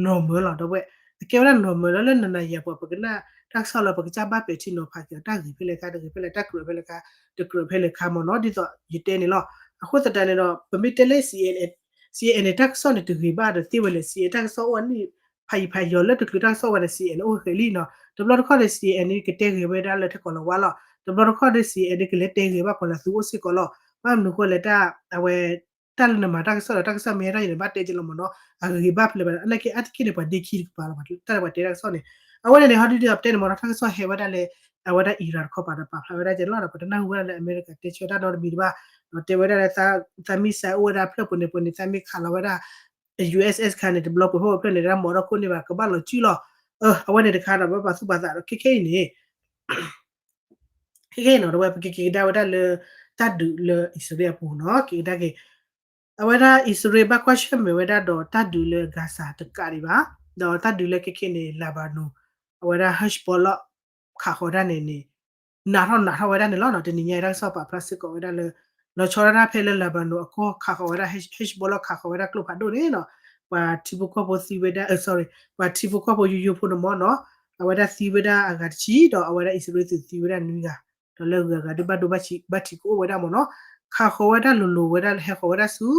normal လီၤ ဒီပုၢ်ဝဲၢ် အကဲဝဲဒၣ် normal လီၤ လၢနနၤယၤပှၤ ပကနၣ်တၢ်ကစီၣ်လၢပကစၢ်ဘၣ်ပဲာ်ထံနီၤဖးက့ၤ တၢ်ဂ့ၤဖဲလဲၣ်ခါ တဂ့ၤဖဲလဲၣ် တၢ်ကြၢးဖဲလဲၣ်ခါ တကြၢးဖဲလဲၣ်ခါမ့ၢ်နီၤ ဒ်သိးယတဲန့ၣ်လီၤ. အဃိသတးန့ၣ်ဒီး ပမ့ၢ်တဲလၢ CNN န့ၣ် တၢ်ကစီၣ်န့ၣ် တဂ့ၤဘၣ်ဒီးသ့ဝဲလဲၣ် CNN တၢ်ကစီၣ်အိၣ်အနံၣ်ဖးယံၤဖးယီၤလၢတချုးတၢ်ကစီၣ်ဝဲဒီး CNN အိၣ်ဃဲးလံနီၤ. တဘျီတခီၣ်န့ၣ် CNN န့ၣ် ကတဲဂဲၤဝဲဒၣ်လၢထဲကီၢ်လၤဝါလီၤ. တဘျီတခီၣ်န့ၣ် CNN န့ၣ် ကလဲၤတဲဂဲၤဘၣ်ကီၢ်လၤသူအိၣ်စ့ၢ်ကီးလီၤ. ဘၣ်မနုၤဃိလဲၣ် တၢ်အဝဲ တၢ်လၢနမၤတၢ်ကစီၣ်ဒီး တၢ်ကစီၣ်မ့ၢ်ဟဲထီၣ်ယဲန့ၣ် ဘၣ်တဲက့ၤလီၤမ့ၢ်နီၤ အဂ့ၤဘၣ်ဖဲလဲၣ်ဘၣ် အနာ်က့အါတက့ၢ်န့ၣ် ပှၤဒ့ခံတကပၤလီၤ တၢ်လၢပှၤတဲတၢ်ကစီၣ်န့ၣ် အဝဲန့ၣ်န့ၣ် ဟီဒုဒ်သိးပတဲန့ၣ်မ့ၢ်နီၤ တၢ်ကစီၣ်ဟဲဝဲဒၣ်လၢ အဝဲဒၣ် Iran တခီပၤဒီးပာ်ဖျါဝဲဒၣ်ကဲလီၤဒီး ပတနၢ်ဟူဝဲဒၣ်လၢအမဲရကၤတဲဆၢတၢ်နီတမံၤတဘၣ် ဒီးတဲဝဲဒၣ်လၢ သးမံစၢ်အိၣ်ဝဲဒၣ်ဖျၢၣ်ပူၤန့ၣ်ပူၤန့ၣ် သးမံခးလီၤဝဲဒၣ် USS ခါန့ၣ် တဘျီပှဲၤဖီၣ်ဖျၢၣ်န့ၣ် တၢ်မၤဒီခိၣ်န့ၢ်ဘၣ် ကဘၣ်လီၤစုလီၤ. အဝဲန့ၣ်တခါဒီး ဘၣ်ပာ်သူၣ်ပာ်သးဒီး ခဲခဲအံၤန့ၣ် ခဲခဲအံၤနီၤ ဒီပုၢ်ဝဲၢ် ပကက့ၤကဒါဝဲဒၣ်လၢ တၢ်ဒုးလၢအံၣ်စရ့လးအပူၤနီၤ က့ၤကဒါက့ၤ အဝဲဒၣ်အံၣ်စရ့လးဘၣ်ကွၢ်ဆၢၣ်မဲာ်ဝဲဒၣ်ဒီးတၢ်ဒုးလၢ Gaza တကးဒံးဘၣ် ဒီးတၢ်ဒုးလၢခဲခဲန့ၣ် Lebanon အဝဲဒၣ် Hezbollah ခးဃီၤဒၣ်န့ၣ်န့ၣ် နးထီၣ်နးထီၣ်ဝဲဒၣ်န့ၣ်လီၤနီၤ တနံၤညါအံၤတၢ်ကစီၣ်ပာ်ဖျါစ့ၢ်ကီးဝဲဒၣ်လၢ လီၤဆီဒၣ်တၢ်ဖဲလၢ Lebanon အကီၢ်ခးဃီၤဝဲဒၣ် Hezbollah ခးဃီၤဝဲဒၣ်ကျိဖးဒိၣ်န့ၣ်နီၤ ပှၤထံဖိကီၢ်ဖိသံဝဲဒၣ် sorry ပှၤထံဖိကီၢ်ဖိယိယိဖိန့ၣ်မ့ၢ်နီၤ အဝဲဒၣ်သံဝဲဒၣ်အဂၤတဆံ ဒီးအဝဲဒၣ်အံၣ်စရ့လးသုးသံဝဲဒၣ်နွံဂၤ ဒီးလၢဂုၤအဂၤဒုးဘၣ်ဒိဘၣ်ထံးကအိၣ်ဝဲဒၣ်မ့ၢ်နီၤ ခးဃီၤဝဲဒၣ်လိၤလိၤဝဲဒၣ်ဟဲဃီၤဝဲဒၣ်ဆူ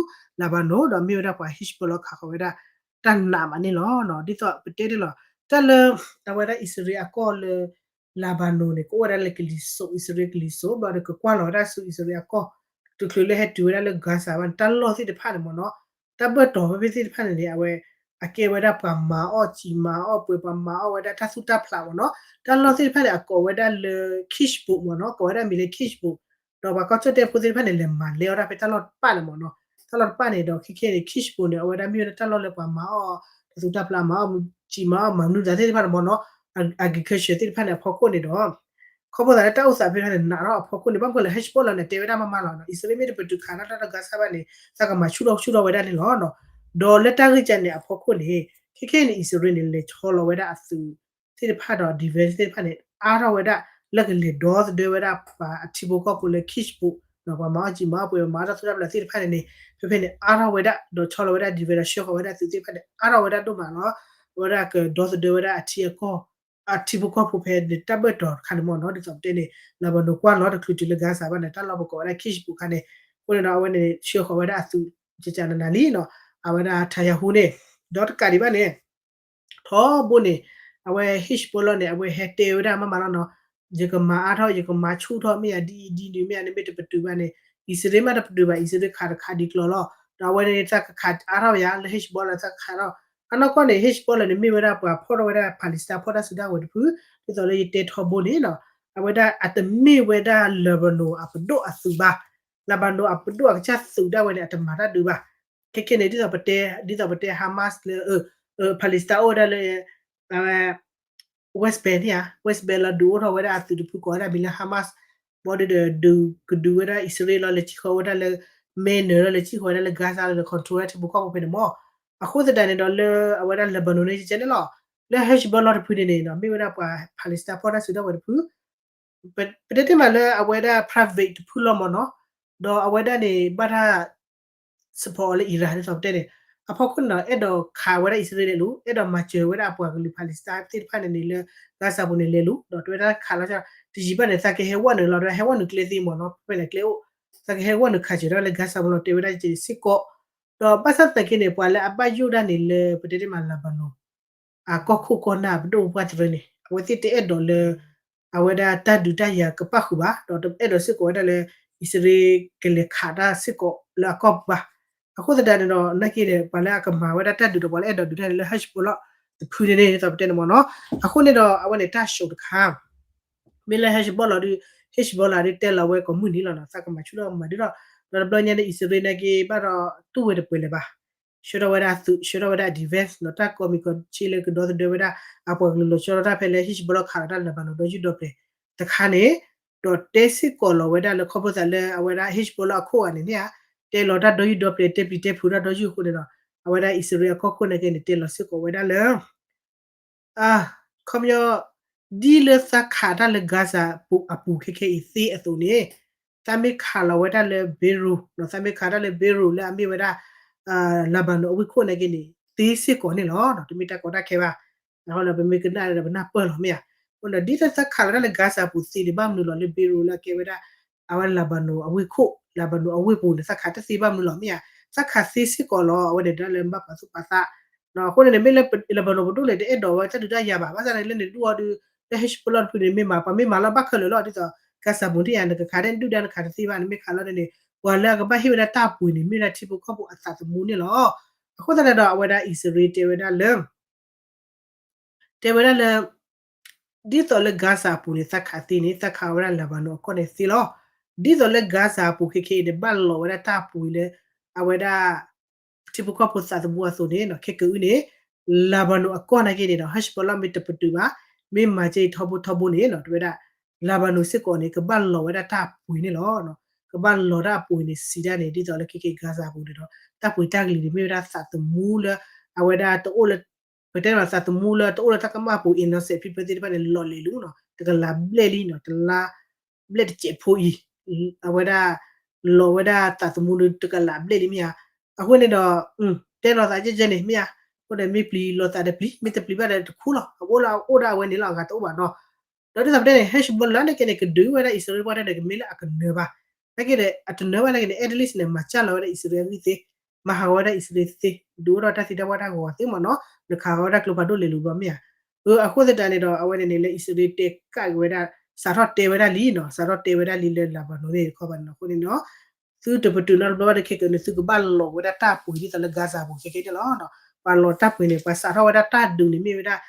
Lebanon ဒီးမ့ၢ်ဝဲဒၣ်ပှၤ Hezbollah ခးဃီၤဝဲဒၣ် တၢ်နးမးန့ၣ်လီၤ. ဒ်သိးပတဲန့ၣ်လီၤ တၢ်လၢ အဝဲဒၣ်အံၣ်စရ့လးအကီၢ်လၢ Lebanon န့ၣ် ကအိၣ်ဝဲဒၣ်လၢကလံၤစိး အံၣ်စရ့လးကလံၤစိး ဘျီဒီးကကွၢ်လီၤဝဲဒၣ်ဆူအံၣ်စရ့လးအကီၢ် တချုးလၢဟဲတုၤဝဲဒၣ်လၢ Gaza ဘၣ်န့ၣ် တၢ်လီၢ်သ့ၣ်တဖၣ်န့ၣ်မ့ၢ်နီၤ တၢ်ဘၢၣ်တီၤဖဲဖဲသ့ၣ်တဖၣ်န့ၣ်န့ၣ် အဝဲ အကဲဝဲဒၣ်ပှၤမၤအီၣ်စံာ်မၤအီၣ်ပှဲၤ ပှၤမၤအီၣ်ဝဲဒၣ်တၢ်သူၣ်တၢ်ဖျးမ့ၢ်နီၤ တၢ်လီၢ်သ့ၣ်တဖၣ်န့ၣ် အကိးဝဲဒၣ်လၢ Kibbutz မ့ၢ်နီၤ ကိးဝဲဒၣ်မံၤလၢ Kibbutz ဒီးပှၤကီၢ်ကၠီၣ်တဲၣ်ဖိသ့ၣ်တဖၣ်န့ၣ် လဲၤမၤလဲအီၣ်တၢ်ဖဲတၢ်လီၢ်တဖၣ်န့ၣ်မ့ၢ်နီၤ တၢ်လီၢ်တဖၣ်န့ၣ်ဒီးခဲခဲန့ၣ် Kibbutz န့ၣ် အဝဲဒၣ်မ့ၢ်ဝဲဒၣ်တၢ်လီၢ်လၢပှၤမၤအီၣ် တၢ်သူတၢ်ဖျးမၤအီၣ်မူကံမၤအီၣ်မၤမနုၤသးသ့ၣ်တဖၣ်န့ၣ်မ့ၢ်နီၤ, agriculture သ့ၣ်တဖၣ်န့ၣ် အဖီခိၣ်န့ၣ်ဒီး ခီဖျိသးလၢတၢ်အိၣ်သးဖဲဖဲန့ၣ် နာ်ထီၣ်အဖီခိၣ်န့ၣ် ဘၣ်မနုၤလဲၣ် Hezbollah န့ၣ် တဲဝဲဒၣ်မးမးလီၤနီၤ, အံၣ်စရ့လးမ့ၢ်တပတုာ်ခးတၢ်လၢ Gaza ဘၣ်န့ၣ် သးကမၤဆူၣ်ထီၣ်ဆူၣ်ထီၣ်ဝဲဒၣ်န့ၣ်လီၤ. ဒီးလၢတၢ်ဂ့ၢ်ကဲန့ၣ် အဖီခိၣ်န့ၣ် ခဲခဲအံၤန့ၣ် အံၣ်စရ့လးန့ၣ် လဲၤဆီလီၤဝဲဒၣ်အသုးသ့ၣ်တဖၣ်ဒီး defense သ့ၣ်တဖၣ်န့ၣ် အါထီၣ်ဝဲဒၣ် လၢကလဲၤဒီသဒၢဝဲဒၣ်ပှၤအထံဖိကီၢ်ဖိလၢ Hezbollah ပှၤမၤအီၣ်ကံမၤအီၣ်ပှဲၤ မၤအီၣ်တၢ်သူတၢ်ဖျးသ့ၣ်တဖၣ်န့ၣ်န့ၣ် ဖဲဖဲန့ၣ် အါထီၣ်ဝဲဒၣ် ဒီးဆီလီၤဝဲဒၣ် defense ဒီးဆှၢဃီၤဝဲဒၣ်သုးသ့ၣ်တဖၣ်န့ၣ် အါထီၣ်ဝဲဒၣ်ဒိၣ်မးလီၤ. အဝဲဒၣ်ကဒီသဒၢဝဲဒၣ်အထံအကီၢ် အထံဖိကီၢ်ဖိဖဲန့ၣ် တၢ်ဘၢၣ်တီၤတခါန့ၣ်မ့ၢ်နီၤ, ဒ်သိးပတဲန့ၣ် Lebanon ကွၢ်လီၤတချုးတုၤလၢ Gaza ဘၣ်န့ၣ် တၢ်လီၢ်ပကိးဝဲဒၣ် Hezbollah ခါန့ၣ်, အဃိန့ၣ်ဒီး အဝဲန့ၣ် ဆှၢဃီၤဝဲဒၣ်အသုး ကကနနၤလံနီၤ, အဝဲဒၣ် Netanyahu န့ၣ်, ဒီးတကးဒံးဘၣ်န့ၣ် ထီဘိန့ၣ် အဝဲ Hezbollah န့ၣ် အဝဲဟဲတဲဝဲဒၣ်မးမးလီၤနီၤ, ယကမၤအါထီၣ် ယကမၤဆူၣ်ထီၣ်မ့ၢ်ယၤဒ်အံၤဒ်နုၤမ့ၢ်ယၤန့ၣ် မ့ၢ်တပတုာ်ဘၣ်န့ၣ် အံၣ်စရ့လးမ့ၢ်တပတုာ်ဘၣ် အံၣ်စရ့လးခးတခးဒ်ကျီၤလီၤ, ဒီးအဝဲန့ၣ်သးကခးအါထီၣ်ယၤလၢ Hezbollah သးကခးထီၣ်, အနီၢ်ကီၢ်န့ၣ် Hezbollah န့ၣ် မ့ၢ်ဝဲဒၣ်ပှၤဖီၣ်ထီၣ်ဝဲဒၣ် Palestine ဖီၣ်တၢ်စုကဝဲၤတဖု, ဒ်သိးလၢယတဲထီဘိန့ၣ်နီၤ, အဝဲဒၣ်အတမ့ၢ်ဝဲဒၣ် Lebanon အပဒိၣ်အသုးဘၣ်, Lebanon အပဒိၣ်အကစၢ်သုးဒၣ်ဝဲန့ၣ် အတမၤတၢ်ဒုးဘၣ်, ခဲခဲန့ၣ် ဒ်သိးပတဲ ဒ်သိးပတဲ Hamas လၢ Palestine အိၣ်ဝဲဒၣ်လၢ အဝဲ West Bank န့ၣ်ဧါ, West Bank လီၤဒုးအိၣ်ထီၣ်ဝဲဒၣ်အသုးတဖုကိးဝဲဒၣ်မံၤလၢ Hamas, ဘၣ်ဒီးဒုးကဒုးဝဲဒၣ်အံၣ်စရ့လးလီၤ လဲၤစံၣ်ဃီၤဝဲဒၣ်လၢ Manor လီၤ လဲၤစံၣ်ဃီၤဝဲဒၣ်လၢ Gaza လီၤ control ဝဲဒၣ်ထံဖိကီၢ်ဖိဖဲန့ၣ်မ့ၢ်, အဃိသတးန့ၣ်ဒီးလၢအဝဲဒၣ် Lebanon န့ၣ် ကဲန့ၣ်လီၤ, လၢ Hezbollah တဖုန့ၣ်န့ၣ် မ့ၢ်ဝဲဒၣ်ပှၤ Palestine ဖီၣ်တၢ်စုကဝဲၤတဖု ပတဲတ့ၢ်မးလၢအဝဲဒၣ် private တဖုလီၤမ့ၢ်နီၤ, ဒီးအဝဲဒၣ်န့ၣ် ဘၣ်တၢ် support အီၤလၢ Iran ဒ်သိးပတဲန့ၣ်, အဖီခိၣ်န့ၣ်ဒီး အဲၣ်ဒိးခးဝဲဒၣ်အံၣ်စရ့လးလဲၤလိၤ, အဲၣ်ဒိးမၤစၢၤဝဲဒၣ်အပှၤကလုာ် Palestine သ့ၣ်တဖၣ်န့ၣ်န့ၣ်လၢ Gaza ပူၤန့ၣ်လဲၤလိၤ, ဒီးတဲဝဲဒၣ်ခးလီၤ တယံာ်ဘၣ်န့ၣ် သးကဟဲဝဲနုာ်လီၤ ဒီးဟဲဝဲနုာ်ကျဲသ့မ့ၢ်နီၤ, ဖဲလဲၣ်ကျဲအိၣ်, သးကဟဲဝဲနုာ်ခးစၢၤထီၣ်လၢ Gaza ပူၤလီၤ တဲဝဲဒၣ်စ့ၢ်ကီး, ဒီးဘၣ်ဆၣ်သနာ်က့န့ၣ် ပှၤလၢအဘၣ်ယိၣ်ဒၣ်န့ၣ်လၢ ပတဲတ့ၢ်မး Lebanon အကီၢ်ခိၣ်ကီၢ်နၢ်ပဒိၣ်ပှၢ်တရၢန့ၣ် အဝဲသ့ၣ်တအဲၣ်ဒိးလၢ အဝဲဒၣ်တၢ်ဒုးတၢ်ယၤကပၣ်ဃုာ်ဘၣ်, ဒီးတအဲၣ်ဒိးစ့ၢ်ကီးဝဲဒၣ်လၢ အံၣ်စရ့လးကလဲၤခးတၢ်စ့ၢ်ကီးလၢအကီၢ်ပူၤဘၣ်. အဃိသတးန့ၣ်ဒီး နာ်က့ဒီး ပှၤလၢအကမၤဝဲဒၣ်တၢ်ဒုးဒီး ပှၤလၢအဲၣ်ဒိးဒုးတၢ်န့ၣ်လၢ Hezbollah တဖုန့ၣ်န့ၣ် ဒ်သိးပတဲန့ၣ်မ့ၢ်နီၤ. အဃိန့ၣ်ဒီး အဝဲန့ၣ်တၢ် show တခါ မ့ၢ်လၢ Hezbollah ဒီး Hezbollah ဒီးတဲလီၤဝဲကိးမုၢ်နံၤလီၤနီၤ, သးကမၤဆူၣ်ထီၣ်မၤဒုးထီၣ်, ဒီးတဘျီညါန့ၣ် အံၣ်စရ့လးနာ်က့ဘၣ်ဒီးတူၢ်ဝဲတပှဲၤလၢၤဘၣ်, ဆှၢထီၣ်ဝဲဒၣ်သုး ဆှၢထီၣ်ဝဲဒၣ် defense နီၤ, တၢ်ကိးမံၤကိးဆ့လၢကဒီသဒၢဝဲဒၣ် အပှၤကလုာ်လီၤဆီဒၣ်တၢ်ဖဲလၢ Hezbollah ခးလီၤတၢ် Lebanon ဒီးယုၢ်ဒီပျဲၤတခါန့ၣ်, ဒီးတဲစ့ၢ်ကီးလီၤဝဲဒၣ်လၢခီဖျိသးလၢအဝဲဒၣ် Hezbollah အခိၣ်ဂၤန့ၣ်န့ၣ်ဧါ, တဲလီၤတၢ်ဒီယုၢ်ဒီပျဲၤ တဲပျံၤတဲဖုးတၢ်ဒီယုၢ်အဃိန့ၣ်ဒီး အဝဲဒၣ်အံၣ်စရ့လးအကီၢ်ခိၣ်နာ်က့န့ၣ် တဲလီၤစ့ၢ်ကီးဝဲဒၣ်လၢ အခီပညီ ဒ်လၢသးခးတၢ်လၢ Gaza အပူၤခဲခဲအံၤသ့အသိးန့ၣ်, သးမ့ၢ်ခးလီၤဝဲဒၣ်လၢ Beirut နီၤ, သးမ့ၢ်ခးတၢ်လၢ Beirut လၢအမ့ၢ်ဝဲဒၣ် Lebanon အဝ့ၢ်ခိၣ်နာ်က့န့ၣ် သ့စ့ၢ်ကီးန့ၣ်လီၤ. တမ့ၢ်တၢ်ကီတၢ်ခဲဘၣ်, အဃိဒီးပမ့ၢ်ကနၣ်ဒီးပနၢ်ပၢၢ်လီၤမ့ၢ်ဧါ. အဃိဒီးဒ်သိးသးခးလီၤတၢ်လၢ Gaza ပူၤသ့န့ၣ် ဘၣ်မနုၤလီၤလၢ Beirut လၢအကဲဝဲဒၣ် အဝဲ Lebanon အဝ့ၢ်ခိၣ်, Lebanon အဝ့ၢ်ပူၤန့ၣ် သးခးတသ့ဘၣ်မနုၤလီၤမ့ၢ်ဧါ. သးခးသ့စ့ၢ်ကီးလီၤ, အဝဲန့ၣ်ဒၣ်လၢဘၣ်ပာ်သူၣ်ပာ်သး အဃိန့ၣ်န့ၣ် မ့ၢ်လၢ Lebanon ပဒိၣ်န့ၣ် တအဲၣ်ဒိးဝဲတၢ်ဒုးတၢ်ယၤဘၣ်, ဘၣ်ဆၣ်န့ၣ်လၢန့ၣ်ဒူၣ်အီၤဒီး လၢ Hezbollah တဖုန့ၣ် မ့ၢ်မၤ ပှၤမ့ၢ်မၤလီၤဘၣ်ခဲလၢာ်လီၤ, ဒ်သိး Gaza ပူၤန့ၣ်ဧါ နကခးဒဲးဒုၣ်ဒါနခးတသ့ဘၣ်, နမ့ၢ်ခးလီၤန့ၣ်န့ၣ် ပှၤလၢအကဘၣ်ဟ့ၣ်ဝဲဒၣ်တၢ်ပှ့ၤန့ၣ် မ့ၢ်ဝဲဒၣ်ထံဖိကီၢ်ဖိအသးသမူန့ၣ်လီၤ. အဃိသတးဒီး အဝဲဒၣ်အံၣ်စရ့လးတဲဝဲဒၣ်လၢ တဲဝဲဒၣ်လၢ ဒ်သိးလၢ Gaza အပူၤန့ၣ် သးခးသ့န့ၣ် သးခးဝဲဒၣ် Lebanon အကီၢ်န့ၣ်သ့လီၤ. ဒ်သိးလၢ Gaza အပူၤခဲခဲအံၤန့ၣ် ဘၣ်လီၤဝဲဒၣ်တၢ်ပှ့ၤလၢ အဝဲဒၣ် ထံဖိကီၢ်ဖိသးသမူအသိးန့ၣ် ခဲကနံၣ်အံၤန့ၣ် Lebanon အကီၢ်နာ်က့န့ၣ်ဒီး Hezbollah မ့ၢ်တပတုာ်ဘၣ်, မ့ၢ်မၤကဲအံၤထီဘိထီဘိန့ၣ် တဲဝဲဒၣ် Lebanon စ့ၢ်ကီးန့ၣ် ကဘၣ်လီၤဝဲဒၣ်တၢ်ပှ့ၤန့ၣ်လီၤ. ကဘၣ်လီၤတၢ်အပှ့ၤန့ၣ် စံးဒၣ်န့ၣ် ဒ်သိးလၢခဲကနံၣ်အံၤ Gaza အပူၤန့ၣ်ဒီး တၢ်ပှ့ၤတၢ်ကလံၤန့ၣ် မ့ၢ်ဝဲဒၣ်သးသမူလၢ အဝဲဒၣ်တအိၣ်လၢ ပတဲလီၤသးသမူလၢတအိၣ်လၢတၢ်ကမၣ်ပူၤ innocent people သ့ၣ်တဖၣ်န့ၣ် လီၤလဲၤလံနီၤ, တကလးဘျဲၣ်လံနီၤ, တလါဘျဲၣ်တစဲးဖိအံၤ အဝဲဒၣ် လီၤဝဲဒၣ်သးသမူဒီးတကလးဘျဲၣ်လံမ့ၢ်ဧါ. အဃိန့ၣ်ဒီး တဲလီၤသးကဲကဲန့ၣ်မ့ၢ်ဧါ, အဃိန့ၣ်မ့ၢ်ပျံၤလီၤသးဒီးပျံၤ, မ့ၢ်တပျံၤဘၣ်ဒီးတခူလီၤ, အအိၣ်လၢအအိၣ်ဒၣ်အဝဲန့ၣ်လီၤ အဂၤတအိၣ်ဘၣ်နီၤ. ဒီးဒ်သိးပတဲန့ၣ် Hezbollah နာ်က့န့ၣ် ကဒုးဝဲဒၣ်အံၣ်စရ့လးပှၤတၢ်ဒီး ကမ့ၢ်လၢအကနၢၤဘၣ်, နာ်က့ဒီး အတနၢၤဘၣ်နာ်က့န့ၣ် at least န့ၣ် မၤစၢ်လီၤဝဲဒၣ်အံၣ်စရ့လးအဂံၢ်သ့, မၤဟးဂီၤဝဲဒၣ်အံၣ်စရ့လးသ့, ဒုးအိၣ်ထီၣ်တၢ်သံတၢ်ပှၢ်တၢ်ဂီၤဂီၤသ့မ့ၢ်နီၤ, နခးဂီၤဝဲဒၣ်ကျိဖးဒိၣ်လဲၤလူၤဘျီမ့ၢ်ဧါ. အဃိသတးန့ၣ်ဒီး အဝဲန့ၣ်န့ၣ်လၢအံၣ်စရ့လးတဲကၣ်က့ၤဝဲဒၣ် စးထီၣ်တဲဝဲဒၣ်လံနီၤ, စးထီၣ်တဲဝဲဒၣ်လံလၢ Lebanon န့ၣ် ခီပနံၣ်အဃိန့ၣ်နီၤ, သုတပတုာ်နီတဘျီဘၣ်ဒီး ခဲကနံၣ်အံၤ သုကဘၣ်လီၤဝဲဒၣ်တၢ်ပှ့ၤဒ်သိးလၢ Gaza ပူၤခဲကနံၣ်အံၤန့ၣ်လီၤ. ပှၤလီၤတၢ်ပှ့ၤန့ၣ် ပှၤစးထီၣ်ဝဲဒၣ်တၢ်ဒုးန့ၣ် မ့ၢ်ဝဲဒၣ်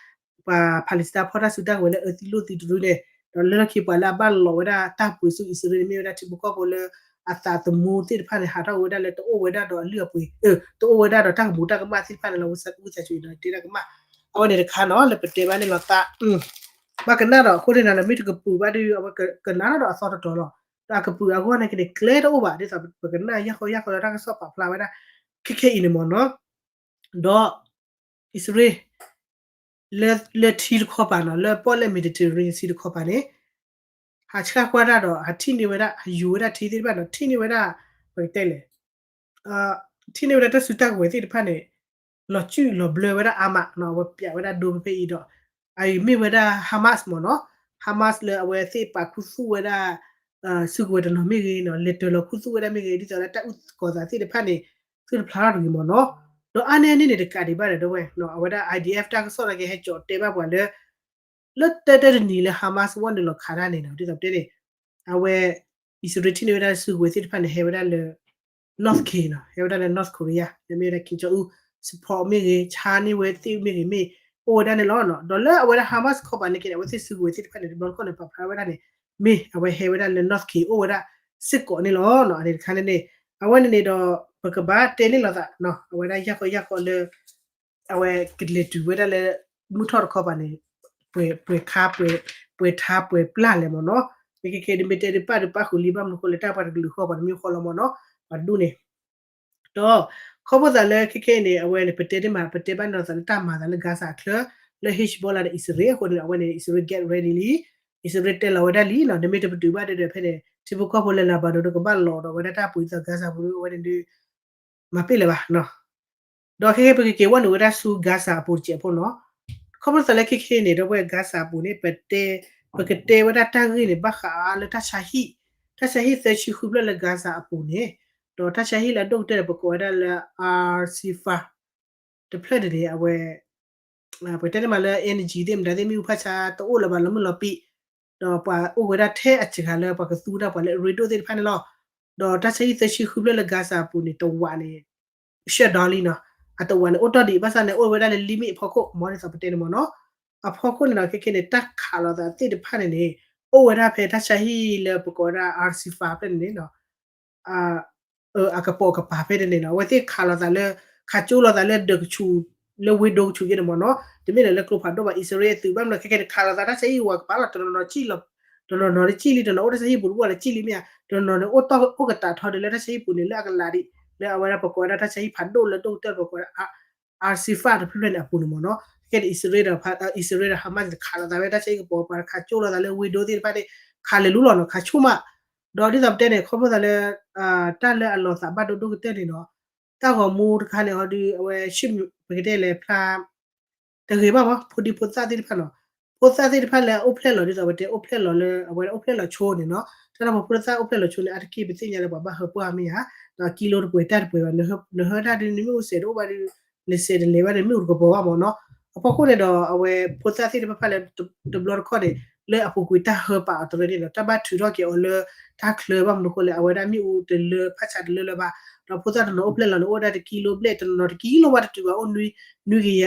ပှၤ Palestine ဖီၣ်တၢ်စုကဝဲၤလၢအၢသံလိၣ်သံတရူန့ၣ်, ဒီးလၢလီၢ်ခံပှၤလၢအဘၣ်လီၤဝဲဒၣ်တၢ်ပှ့ၤဆူအံၣ်စရ့လးန့ၣ် မ့ၢ်ဝဲဒၣ်ထံဖိကီၢ်ဖိလၢ အသးသမူသ့ၣ်တဖၣ်န့ၣ် ဟးထီၣ်ဝဲဒၣ်လၢတအိၣ်ဝဲဒၣ်ဒီးအလုၢ်အပှ့ၤ, တအိၣ်ဝဲဒၣ်ဒီးတၢ်ကမူၤတၢ်ကမၣ်သ့ၣ်တဖၣ်န့ၣ်လီၤ. ဝံသးစူၤအံၤဒီးတဲတၢ်ကမၣ်, အဝဲန့ၣ်တခါနီၤ လၢပတဲဘၣ်န့ၣ်လီၤသး ဘၣ်ကနၣ်ဒီးအဃိန့ၣ်နီၤ လၢမ့ၢ်တကပုာ်ဘၣ်ဒီး အဝဲကနၣ်ထီၣ်ဒီးအသီတတီၤလီၤ. ဒီးအကပုာ်အဂီၢ်န့ၣ်က့န့ၣ် ကျဲတအိၣ်ဘၣ် ဒ်သိးပကနၣ်ယၢ်ဃီယၢ်ဃီလၢတၢ်ကစီၣ်ပာ်ဖျါဝဲဒၣ် ခဲခဲအံၤန့ၣ်မ့ၢ်နီၤ. ဒီး အံၣ်စရ့လး လၢထံတခီပၤနီၤ လၢပီၣ်လဲၣ် Mediterranean Sea တခီပၤန့ၣ် ဟးဆှၣ်ကွၢ်တၢ်ဒီး ဟးထံၣ်န့ၢ်ဝဲဒၣ် ဟးယူၤဝဲဒၣ်ထံသ့ၣ်တဖၣ်နီၤ ထံၣ်န့ၢ်ဝဲဒၣ် ပကတဲလဲၣ် ထံၣ်န့ၢ်ဝဲဒၣ်တၢ်စုတၢ်ကဝဲၤသ့ၣ်တဖၣ်န့ၣ် လီၤစုၣ်လီၤဘျၢဝဲဒၣ်အါမးနီၤ အဝဲပျးဝဲဒၣ်ဒိဖဲဖဲအံၤဒီး အအံၤမ့ၢ်ဝဲဒၣ် Hamas မ့ၢ်နီၤ Hamas လၢအဝဲသ့ၣ်ပာ်ခူသူၣ်ဝဲဒၣ် စုကဝဲၤတနီၤမ့ၢ်ဂ့ၤနီၤ လဲၤတၢၤလီၤခူသူၣ်ဝဲဒၣ်မ့ၢ်ဂ့ၤ ဒ်သိးလၢတၢ်အုၣ်ကီၤသးသ့ၣ်တဖၣ်န့ၣ် သုတဖျါထီၣ်တဂ့ၤမ့ၢ်နီၤ. ဒီးအါန့ၢ်န့ၣ်န့ၣ် တကးဒံးဘၣ်ဒီး ဒီပုၢ်ဝဲၢ် အဝဲဒၣ် I D F တၢ်ကစီၣ်နာ်က့ ဟဲကၠီၤတဲဘၣ်ပှၤလၢ လၢတၢတၢတနံၤလၢ Hamas ဝဲနုာ်လီၤခးတၢ်န့ၣ်နီၤ ဒ်သိးပတဲန့ၣ် အဝဲ အံၣ်စရ့လးထံၣ်န့ၢ်ဝဲဒၣ်စုကဝဲၤသ့ၣ်တဖၣ်န့ၣ် ဟဲဝဲဒၣ်လၢ North Korea နီၤ ဟဲဝဲဒၣ်လၢ North Korea လၢမ့ၢ်ဝဲဒၣ် Kim Jong Un support မ့ၢ်ဂ့ၤ ဆါန့ၢ်ဝဲသ့ၣ်မ့ၢ်ဂ့ၤမ့ၢ် အိၣ်ဝဲဒၣ်န့ၣ်လီၤ. ဒီးလၢအဝဲဒၣ် Hamas ခီပၤန့ၣ်က့န့ၣ် အဝဲသ့ၣ်စုကဝဲၤသ့ၣ်တဖၣ်န့ၣ် တဘျီတခီၣ်န့ၣ် ပာ်ဖျါဝဲဒၣ်န့ၣ် မ့ၢ်အဝဲဟဲဝဲဒၣ်လၢ North Korea အိၣ်ဝဲဒၣ်စ့ၢ်ကီးန့ၣ်လီၤ. အန့ၣ်တခါန့ၣ်န့ၣ် အဝဲန့ၣ်န့ၣ်ဒီး ပကဘၣ်တဲန့ၢ်လိာ်သး အဝဲဒၣ်ယၢ်ဃီယၢ်ဃီလၢ အဝဲကလဲၤတုၤဝဲဒၣ်လၢ မုၢ်ထီၣ်တခီပၤန့ၣ် ပှဲၤခါ ပှဲၤထါပှဲၤပျၢ်လဲၣ်မ့ၢ်နီၤ. မ့ၢ်ခဲခဲဒ်မ့ၢ်တဲဒ်ပၣ်ဒ်ပၣ်ဃုာ်လံ ဘၣ်မနုၤဃိလၢ တၢ်ပှၤတကလုာ်ဃီပှၤတမံၤဃီလီၤမ့ၢ်နီၤ ပှၤတဒူၣ်န့ၣ် ဒီး ခီဖျိသးလၢခဲခဲအံၤန့ၣ် အဝဲန့ၣ် ပတဲဒ်မး ပတဲဘၣ်န့ၢ်သးလၢတၢ်မၤသးလၢ Gaza အချၢ လၢ Hezbollah ဒီးအံၣ်စရ့လးအဃိန့ၣ် အဝဲန့ၣ် အံၣ်စရ့လး get ready လံ အံၣ်စရ့လးတဲလီၤဝဲဒၣ်လံနီၤ နမ့ၢ်တပတုာ်ဘၣ်ဒီး ဖဲန့ၣ် ထံဖိကီၢ်ဖိလၢ Lebanon ဒီးကဘၣ်လီၤဒီးဝဲဒၣ်တၢ်ပှ့ၤသး Gaza ပူၤဒီး အဝဲန့ၣ်ဒုး မၤပ့ၢ်လၢၤဘၣ်နီၤ. ဒီးခဲခဲပကက့ၤဝဲနုာ်ဝဲဒၣ်ဆူ Gaza အပူၤတစဲးဖိနီၤ. ခီဖျိသးလၢခဲခဲန့ၣ် ဒီပုၢ်ဝဲၢ် Gaza အပူၤန့ၣ် ပတဲ ပကတဲဝဲဒၣ်တၢ်ဂ့ၢ်န့ၣ် ဘၣ်ဃးလၢတၢ်ဆါဟံၣ်, တၢ်ဆါဟံၣ်သၢဆံဃုဖျၢၣ်လၢ Gaza အပူၤန့ၣ်, ဒီးတၢ်ဆါဟံၣ်လၢအဒိၣ်ကတၢၢ်ဒီး ပကိးဝဲဒၣ်လၢ Al-Shifa တဖျၢၣ်န့ၣ်န့ၣ် အဝဲ ပတဲန့ၣ်မးလၢ energy သ့ၣ်မတၤသ့ၣ် မ့ၣ်အူဖးဆါတအိၣ်လၢၤဘၣ် လီၤမုၢ်လီၤပံး, ဒီးပှၤအိၣ်ဝဲဒၣ်ထဲအစှၤလၢပှၤကသူဝဲဒၣ်ပှၤလၢအရ့ဒိၣ်သ့ၣ်တဖၣ်န့ၣ်လီၤ. ဒီးတၢ်ဆါဟံၣ်သၢဆံဃုဖျၢၣ်လၢ Gaza အပူၤန့ၣ် တဝးန့ၣ် ရှဲၣ်ဒီလံနီၤ, အတဝးန့ၣ် အိၣ်တီၢ်ဒံး ဘၣ်ဆၣ်န့ၣ် အိၣ်ဝဲဒၣ်လၢ limit အဖီခိၣ် မ်ဒ်သိးပတဲန့ၣ်မ့ၢ်နီၤ, အဖီခိၣ်န့ၣ်ဒီး ခဲခဲန့ၣ် တၢ်ခးလိာ်သးသ့ၣ်တဖၣ်န့ၣ်န့ၣ် အိၣ်ဝဲဒၣ်ဖဲတၢ်ဆါဟံၣ်လၢပကိးဝဲဒၣ် Al-Shifa ဖျၢၣ်န့ၣ်န့ၣ် အကပိာ်ကပၤဖဲန့ၣ်န့ၣ်နီၤ, အဝဲသ့ၣ်ခးလိာ်သးလၢ ခးကၠိလိာ်သးလၢဒၢးကဆူး လၢဝ့ၢ်ဒိကဆူးက့န့ၣ်မ့ၢ်နီၤ, တမ့ၢ်လၢကျိဖးဒိၣ်ဘၣ် အံၣ်စရ့လးအသုးဘၣ်မနုၤ ခဲခဲန့ၣ် ခးလိာ်သးတၢ်ဆါဟံၣ်ဝးကပၤလီၤ, တနီၤနီၤစံၣ်လီၤ, တနီၤနီၤတစံၣ်လံ, တနီၤအိၣ်တၢ်ဆါဟံၣ်ပူၤတဘူၣ်လၢစံၣ်လံမ့ၢ်ဧါ, တနီၤနီၤန့ၣ် အိၣ်တီၢ်အိၣ်ကတးထီဒုးလၢတၢ်ဆါဟံၣ်ပူၤန့ၣ် လၢအကလးဒံး လၢအဝဲဒၣ်ပကိးဝဲဒၣ်တၢ်ဆါဟံၣ်ဖးဒိၣ်လၢဒိၣ်ကတၢၢ်ပကိးဝဲဒၣ် Al-Shifa တဖျၢၣ်န့ၣ်အပူၤန့ၣ်မ့ၢ်နီၤ, ခဲခဲန့ၣ် အံၣ်စရ့လးဒီး Hamas န့ၣ် ခးလိာ်သးဝဲတၢ်ဆါဟံၣ်ကပိာ်ကပၤ ခးကၠိလိာ်သးလၢဝ့ၢ်ဒိသ့ၣ်တဖၣ်န့ၣ် ခးလဲၤလူလီၤနီၤ, ခးဆိကမိၣ် ဒီးဒ်သိးပတဲန့ၣ် ခီဖျိသးလၢ တၢ်လၢအလီၤသးဘၣ်ဒိဒိၣ်ကတၢၢ်န့ၣ်နီၤ, တၢ်ဂီၤမူတခါန့ၣ်ဟီဒုး အဝဲ ပကတဲလဲၤဖျါ တဂ့ၤဘၣ်မး ဖိဒံဖိသၣ်သ့ၣ်တဖၣ်နီၤ, ဖိသၣ်သ့ၣ်တဖၣ်လၢအအိၣ်ဖျဲၣ်လီၤ ဒ်သိးပတဲအိၣ်ဖျဲၣ်လီၤလၢ အဝဲဒၣ်အိၣ်ဖျဲၣ်လီၤဆိန့ၣ်နီၤ, တၢ်လၢပှၤဖိသၣ်အိၣ်ဖျဲၣ်လီၤဆိန့ၣ် အါတက့ၢ်ပသ့ၣ်ညါလၢပှၤဘၣ်ဟၢပှၢ်မ့ၢ်ဧါ, ဒီးကံလိတပှဲၤတၢ်တပှဲၤဘၣ်, နဟၢတၢ်ဒုး နမ့ၢ်အိၣ်စဲးတအိၣ်ဘၣ်ဒုး နစဲးတလဲၤဘၣ်န့ၣ် မ့ၣ်အူတကပီၤဘၣ်မ့ၢ်နီၤ, အဖီခိၣ်န့ၣ်ဒီး အဝဲဖိသၣ်သ့ၣ်တဖၣ်လၢ တဘျီတခီၣ်န့ၣ် လၢအပူၤကွံာ်တၢ်ဟၢပာ်အီၤတရၢန့ၣ်ဒီး တၢ်ဘၣ်ထုးထီၣ်က့ၤအီၤလၢ တၢ်ချၢဘၣ်မနုၤဃိလဲၣ် အဝဲဒၣ်မ့ၣ်အူတလၢဖးဆါတလၢလၢၤဘၣ်, ဒီးဖိသၣ်တနီၤအိၣ်ဖျဲၣ်လီၤန့ၣ် အိၣ်ဝဲဒၣ်တကံလိဘျဲၣ် တနီၤနီၤတကံလိဘၣ်တတုၤဘၣ် အိၣ်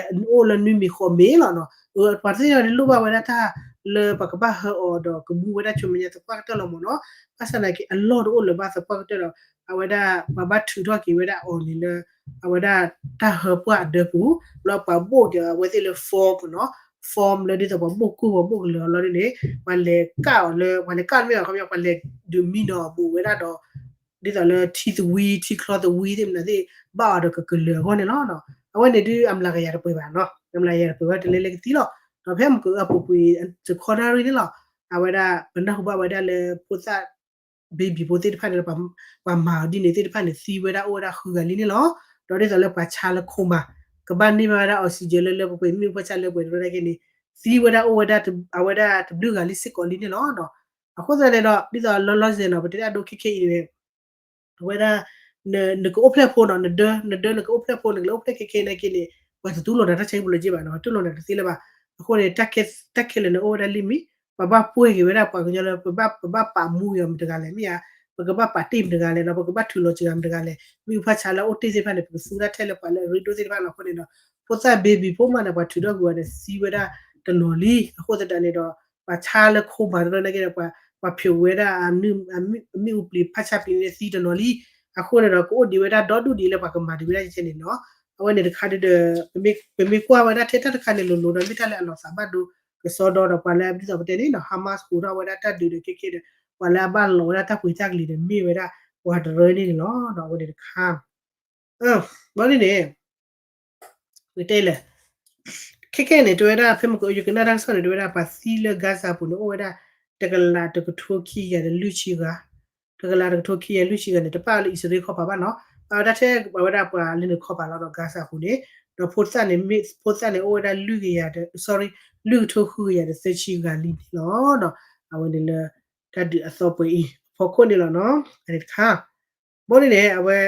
လၢနွံမံၤဃိးမံၤလီၤနီၤ, ပှၤသ့ၣ်တဖၣ်န့ၣ်လိၣ်ဘၣ်ဝဲဒၣ်တၢ် လၢပှၤကဘၣ်ဟၢအီၤဒီးကမူဝဲဒၣ်ဆူမဲာ်ညါသပှၢ်ကတၢၢ်လီၤမ့ၢ်နီၤ, ဘၣ်ဆၣ်သနာ်က့အလီၢ်တအိၣ်လၢၤဘၣ်သပှၢ်ကတၢၢ်ဒီး အဝဲဒၣ်ပှၤဘၣ်ထုးထီၣ်က့ၤဝဲဒၣ်အီၤန့ၣ်လၢ အဝဲဒၣ်တၢ်ဟၢပှၢ်အဒၢပူၤ လၢပှၤဘိၣ်က့ၤအဝဲသ့ၣ်လၢ form နီၤ, form လၢဒ်သိးပှၤဘိၣ်ကိၢ်ပှၤဘိၣ်ကလၢၤအီၤလီၤဒ်န့ၣ် ပှၤလဲၤကၣ်အီၤလၢ ပှၤလဲၤကၣ်မ့ၢ်ဘၣ်ခီပညီ ပှၤလဲၤဒုးမံနီၤဘူးဝဲဒၣ်ဒီး ဒ်သိးလၢထံသဝံထံချီသဝံသ့ၣ်မနုၤသ့ၣ် ဘၣ်အီၤဒီးကကလၢၤအဂီၢ်န့ၣ်လီၤ. အဝဲန့ၣ်ဒုးအမျးကယၤတပှဲၤဘၣ်နီၤ, အမျးကယၤတပှဲၤဝဲတလဲလဲကသံလီၤ. ဒီးဖဲမုၢ်ကအပူၤကွံာ်တခီနၣ်ရံၣ်န့ၣ်လီၤ, အဝဲဒၣ်ပနၢ်ဟူဘၣ်ဝဲဒၣ်လၢဖိသၣ် baby ဖိသ့ၣ်တဖၣ်န့ၣ် ပှၤမၤအီၤဒ်န့ၣ်သ့ၣ်တဖၣ်န့ၣ် သံဝဲဒၣ်အိၣ်ဝဲဒၣ်ဃုဂၤလံန့ၣ်လီၤ. ဒီးဒ်သိးလၢပှၤဆါလၢခိမၤ ကဘၣ်န့ၢ်ဘၣ်ဝဲဒၣ် oxygen လၢလၢပှဲၤပှဲၤ မ့ၣ်အူဖးဆါလၢပှဲၤတရၢနာ်က့န့ၣ် သံဝဲဒၣ်အိၣ်ဝဲဒၣ် အဝဲဒၣ်တဘျုးဂၤလံစ့ၢ်ကီးလံန့ၣ်လီၤ. အဃိသတးန့ၣ်ဒီး ဒ်သိးလီၤလီၤဆဲးနီၤ ပတဲဒၣ်ဒိခဲခဲအံၤန့ၣ် အဝဲဒၣ် နကအိၣ်ဖျဲၣ်ဖိနီၤ နဒၢ နဒၢနကအိၣ်ဖျဲၣ်ဖိ နကလဲၤအိၣ်ဖျဲၣ်ခဲခဲနာ်က့န့ၣ် ပှၤတတူၢ်လိာ်နၤတၢ်ဆါဟံၣ်ပူၤလၢၤက့ဘၣ်နီၤ တူၢ်လိာ်နၤတသ့လၢၤဘၣ်. အဃိန့ၣ် တၢ်ခဲလၢာ်န့ၣ်အိၣ်ဝဲဒၣ် limit ပှၤဘၣ်ပှဲၤက့ၤဝဲဒၣ်ပှၤကညီလၢ ပဘၣ်ပာ်မူက့ၤအီၤမတဂၤလဲၣ်မ့ၢ်ဧါ, ပကဘၣ်ပာ်တ့ၢ်မတဂၤလဲၣ်နီၤ ပကဘၣ်ထုးလီၤစှၤမတဂၤလဲၣ် မ့ၣ်အူဖးဆါလၢအအိၣ်တ့ၢ်သ့ၣ်တဖၣ်န့ၣ် ပကသူဒၣ်ထဲလၢပှၤလၢအရ့ဒိၣ်သ့ၣ်တဖၣ်လီၤ. အဃိန့ၣ်ဒီး ဖိသၣ် baby ဖိမးန့ၣ် ပှၤထုးထီၣ်ကွံာ်အီၤန့ၣ် သံဝဲဒၣ်တနီၤလံ. အဃိသတးန့ၣ်ဒီး ပှၤဆါလၢခိမၤတရၢနာ်က့ဒီး ပှၤ ပှၤဖျိးဝဲဒၣ် အမ့ၣ်အူပျံၤဖးဆါပျံၤန့ၣ်သံတနီၤလံ. အဃိန့ၣ်ဒီး ကအိၣ်ဒံးဝဲဒၣ်ဒီဒူၣ်ဒံးလၢပှၤကမၤဒံးဝဲဒၣ်ကဲန့ၣ်လီၤ. အဝဲန့ၣ်တခါဒုဒီး ပမ့ၢ်ကွၢ်ဝဲဒၣ်ထဲတၢ်တခါန့ၣ် လိၤလိၤဒီး မ့ၢ်တၢ်လၢအလီၤသးဘၣ်ဒိကစီဒီဒီး ပှၤလၢအဒ်သိးပတဲန့ၣ်ဒီး Hamas ဟူးထီၣ်ဝဲဒၣ်တၢ်ဒုးဒီးခဲခဲဒီး ပှၤလၢအဘၣ်လီၤဝဲဒၣ်တၢ်ပှ့ၤတၢ်ကလံၤဒီး မ့ၢ်ဝဲဒၣ်ပှၤတရၢန့ၣ်န့ၣ်လီၤ. ဒီးအဝဲန့ၣ်တခါ ဘီန့ၣ်န့ၣ် ပတဲလဲၣ် ခဲခဲန့ၣ် တဲဝဲဒၣ် ဖဲမကယကနၣ်တၢ်ကစီၣ်န့ၣ် တဲဝဲဒၣ် ပှၤသံလၢ Gaza ပူၤန့ၣ် အိၣ်ဝဲဒၣ် တကလးတကထိခံကယၤဒီးလွံၢ်ဆံဂၤ, တကလးတကထိခံကယၤလွံၢ်ဆံဂၤန့ၣ် တပာ်လၢအံၣ်စရ့လးခီပၤဘၣ်နီၤ, ပာ်ဝဲဒၣ်ထဲပှၤဝဲဒၣ်ပှၤလၢနုာ်ခီပၤလီၤဒီး Gaza ပူၤန့ၣ်, ဒီးဖိသၣ်န့ၣ် မ့ၢ်ဖိသၣ်န့ၣ် အိၣ်ဝဲဒၣ်လွံၢ်ကယၤဒီး sorry လွံၢ်ကထိဃုကယၤဒီးသၢဆံဂၤလံန့ၣ်လီၤ. ဒီးအဝဲန့ၣ်လၢ တၢ်ဒုးအသီပှဲၤအံၤ အဖီခိၣ်န့ၣ်လီၤနီၤ, အန့ၣ်တခါ ဘီန့ၣ်န့ၣ် အဝဲ